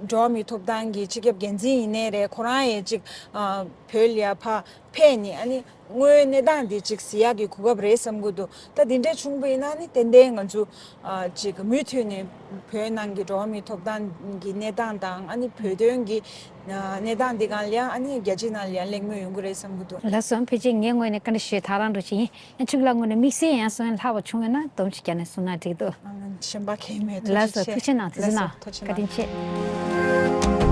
འགྲོ་བ་མིའི་ཐོབ་ཐང་གི་སྤྱི་ཁྱབ་འགན་འཛིན་ཡིན་ནའི་རེད། ཁོ་རང་ཡང་ཅིག་ཨ་བོད་ལ་ཡ་ཕར་ཕེབས་ནས་ཨ་ནི་དངོས་ཡོད་གནས་སྟངས་འདི་ཅིག་གཟིགས་ཡག་གི་གོ་སྐབས་རེད་བསམ་གྱི་འདུག་ད་འདི་འདྲས་བྱུང་པ་ཡིན་ན་ནི་ཏན་ཏན་ང་ཚོ་ཨ་ཅིག་མུ་མཐུད་ནས་བོད་ནང་གི་འགྲོ་བ་མིའི་ཐོབ་ཐང་གི་གནས་སྟངས་དང་ཨ་ནི་བོད་དོན་གྱི་ཨ་གནས་སྟངས་འདི་སྒང་ལ་ཡང་ཨ་ནི་རྒྱལ་སྤྱིའི་ནང་ལ་ཡང་གླེང་མོལ་ཡོང་གི་རེད་བསམ་གྱི་འདུག་ལགས་སོ། ཕལ་ཆེར་ངའི་ངོས་ནས་བཀའ་འདྲི་ཞུས་ད་རང་འགྲོ་ཅིག་ཡིན། ཡང་ཆོས་སྐྱིད་ལགས་ངོས་ནས་དམིགས་བསལ་ཡང་སོང་ཡང་ལྷག་པ་བྱུང་ཡོད་ན་སྡོམ་ཅིག་བརྒྱབ་ནས་གསུང་ན་འགྲིག་འདུག་ཨ་གཞན་པ་གང་ཡང་མེད། ལགས་སོ། ཐུགས་རྗེ་ཆེ། ཐུགས་རྗེ་གནང་། ཐུགས་རྗེ་གནང་། ལགས་སོ། ཐུགས་རྗེ་གནང་། བཀའ་དྲིན་ཆེ།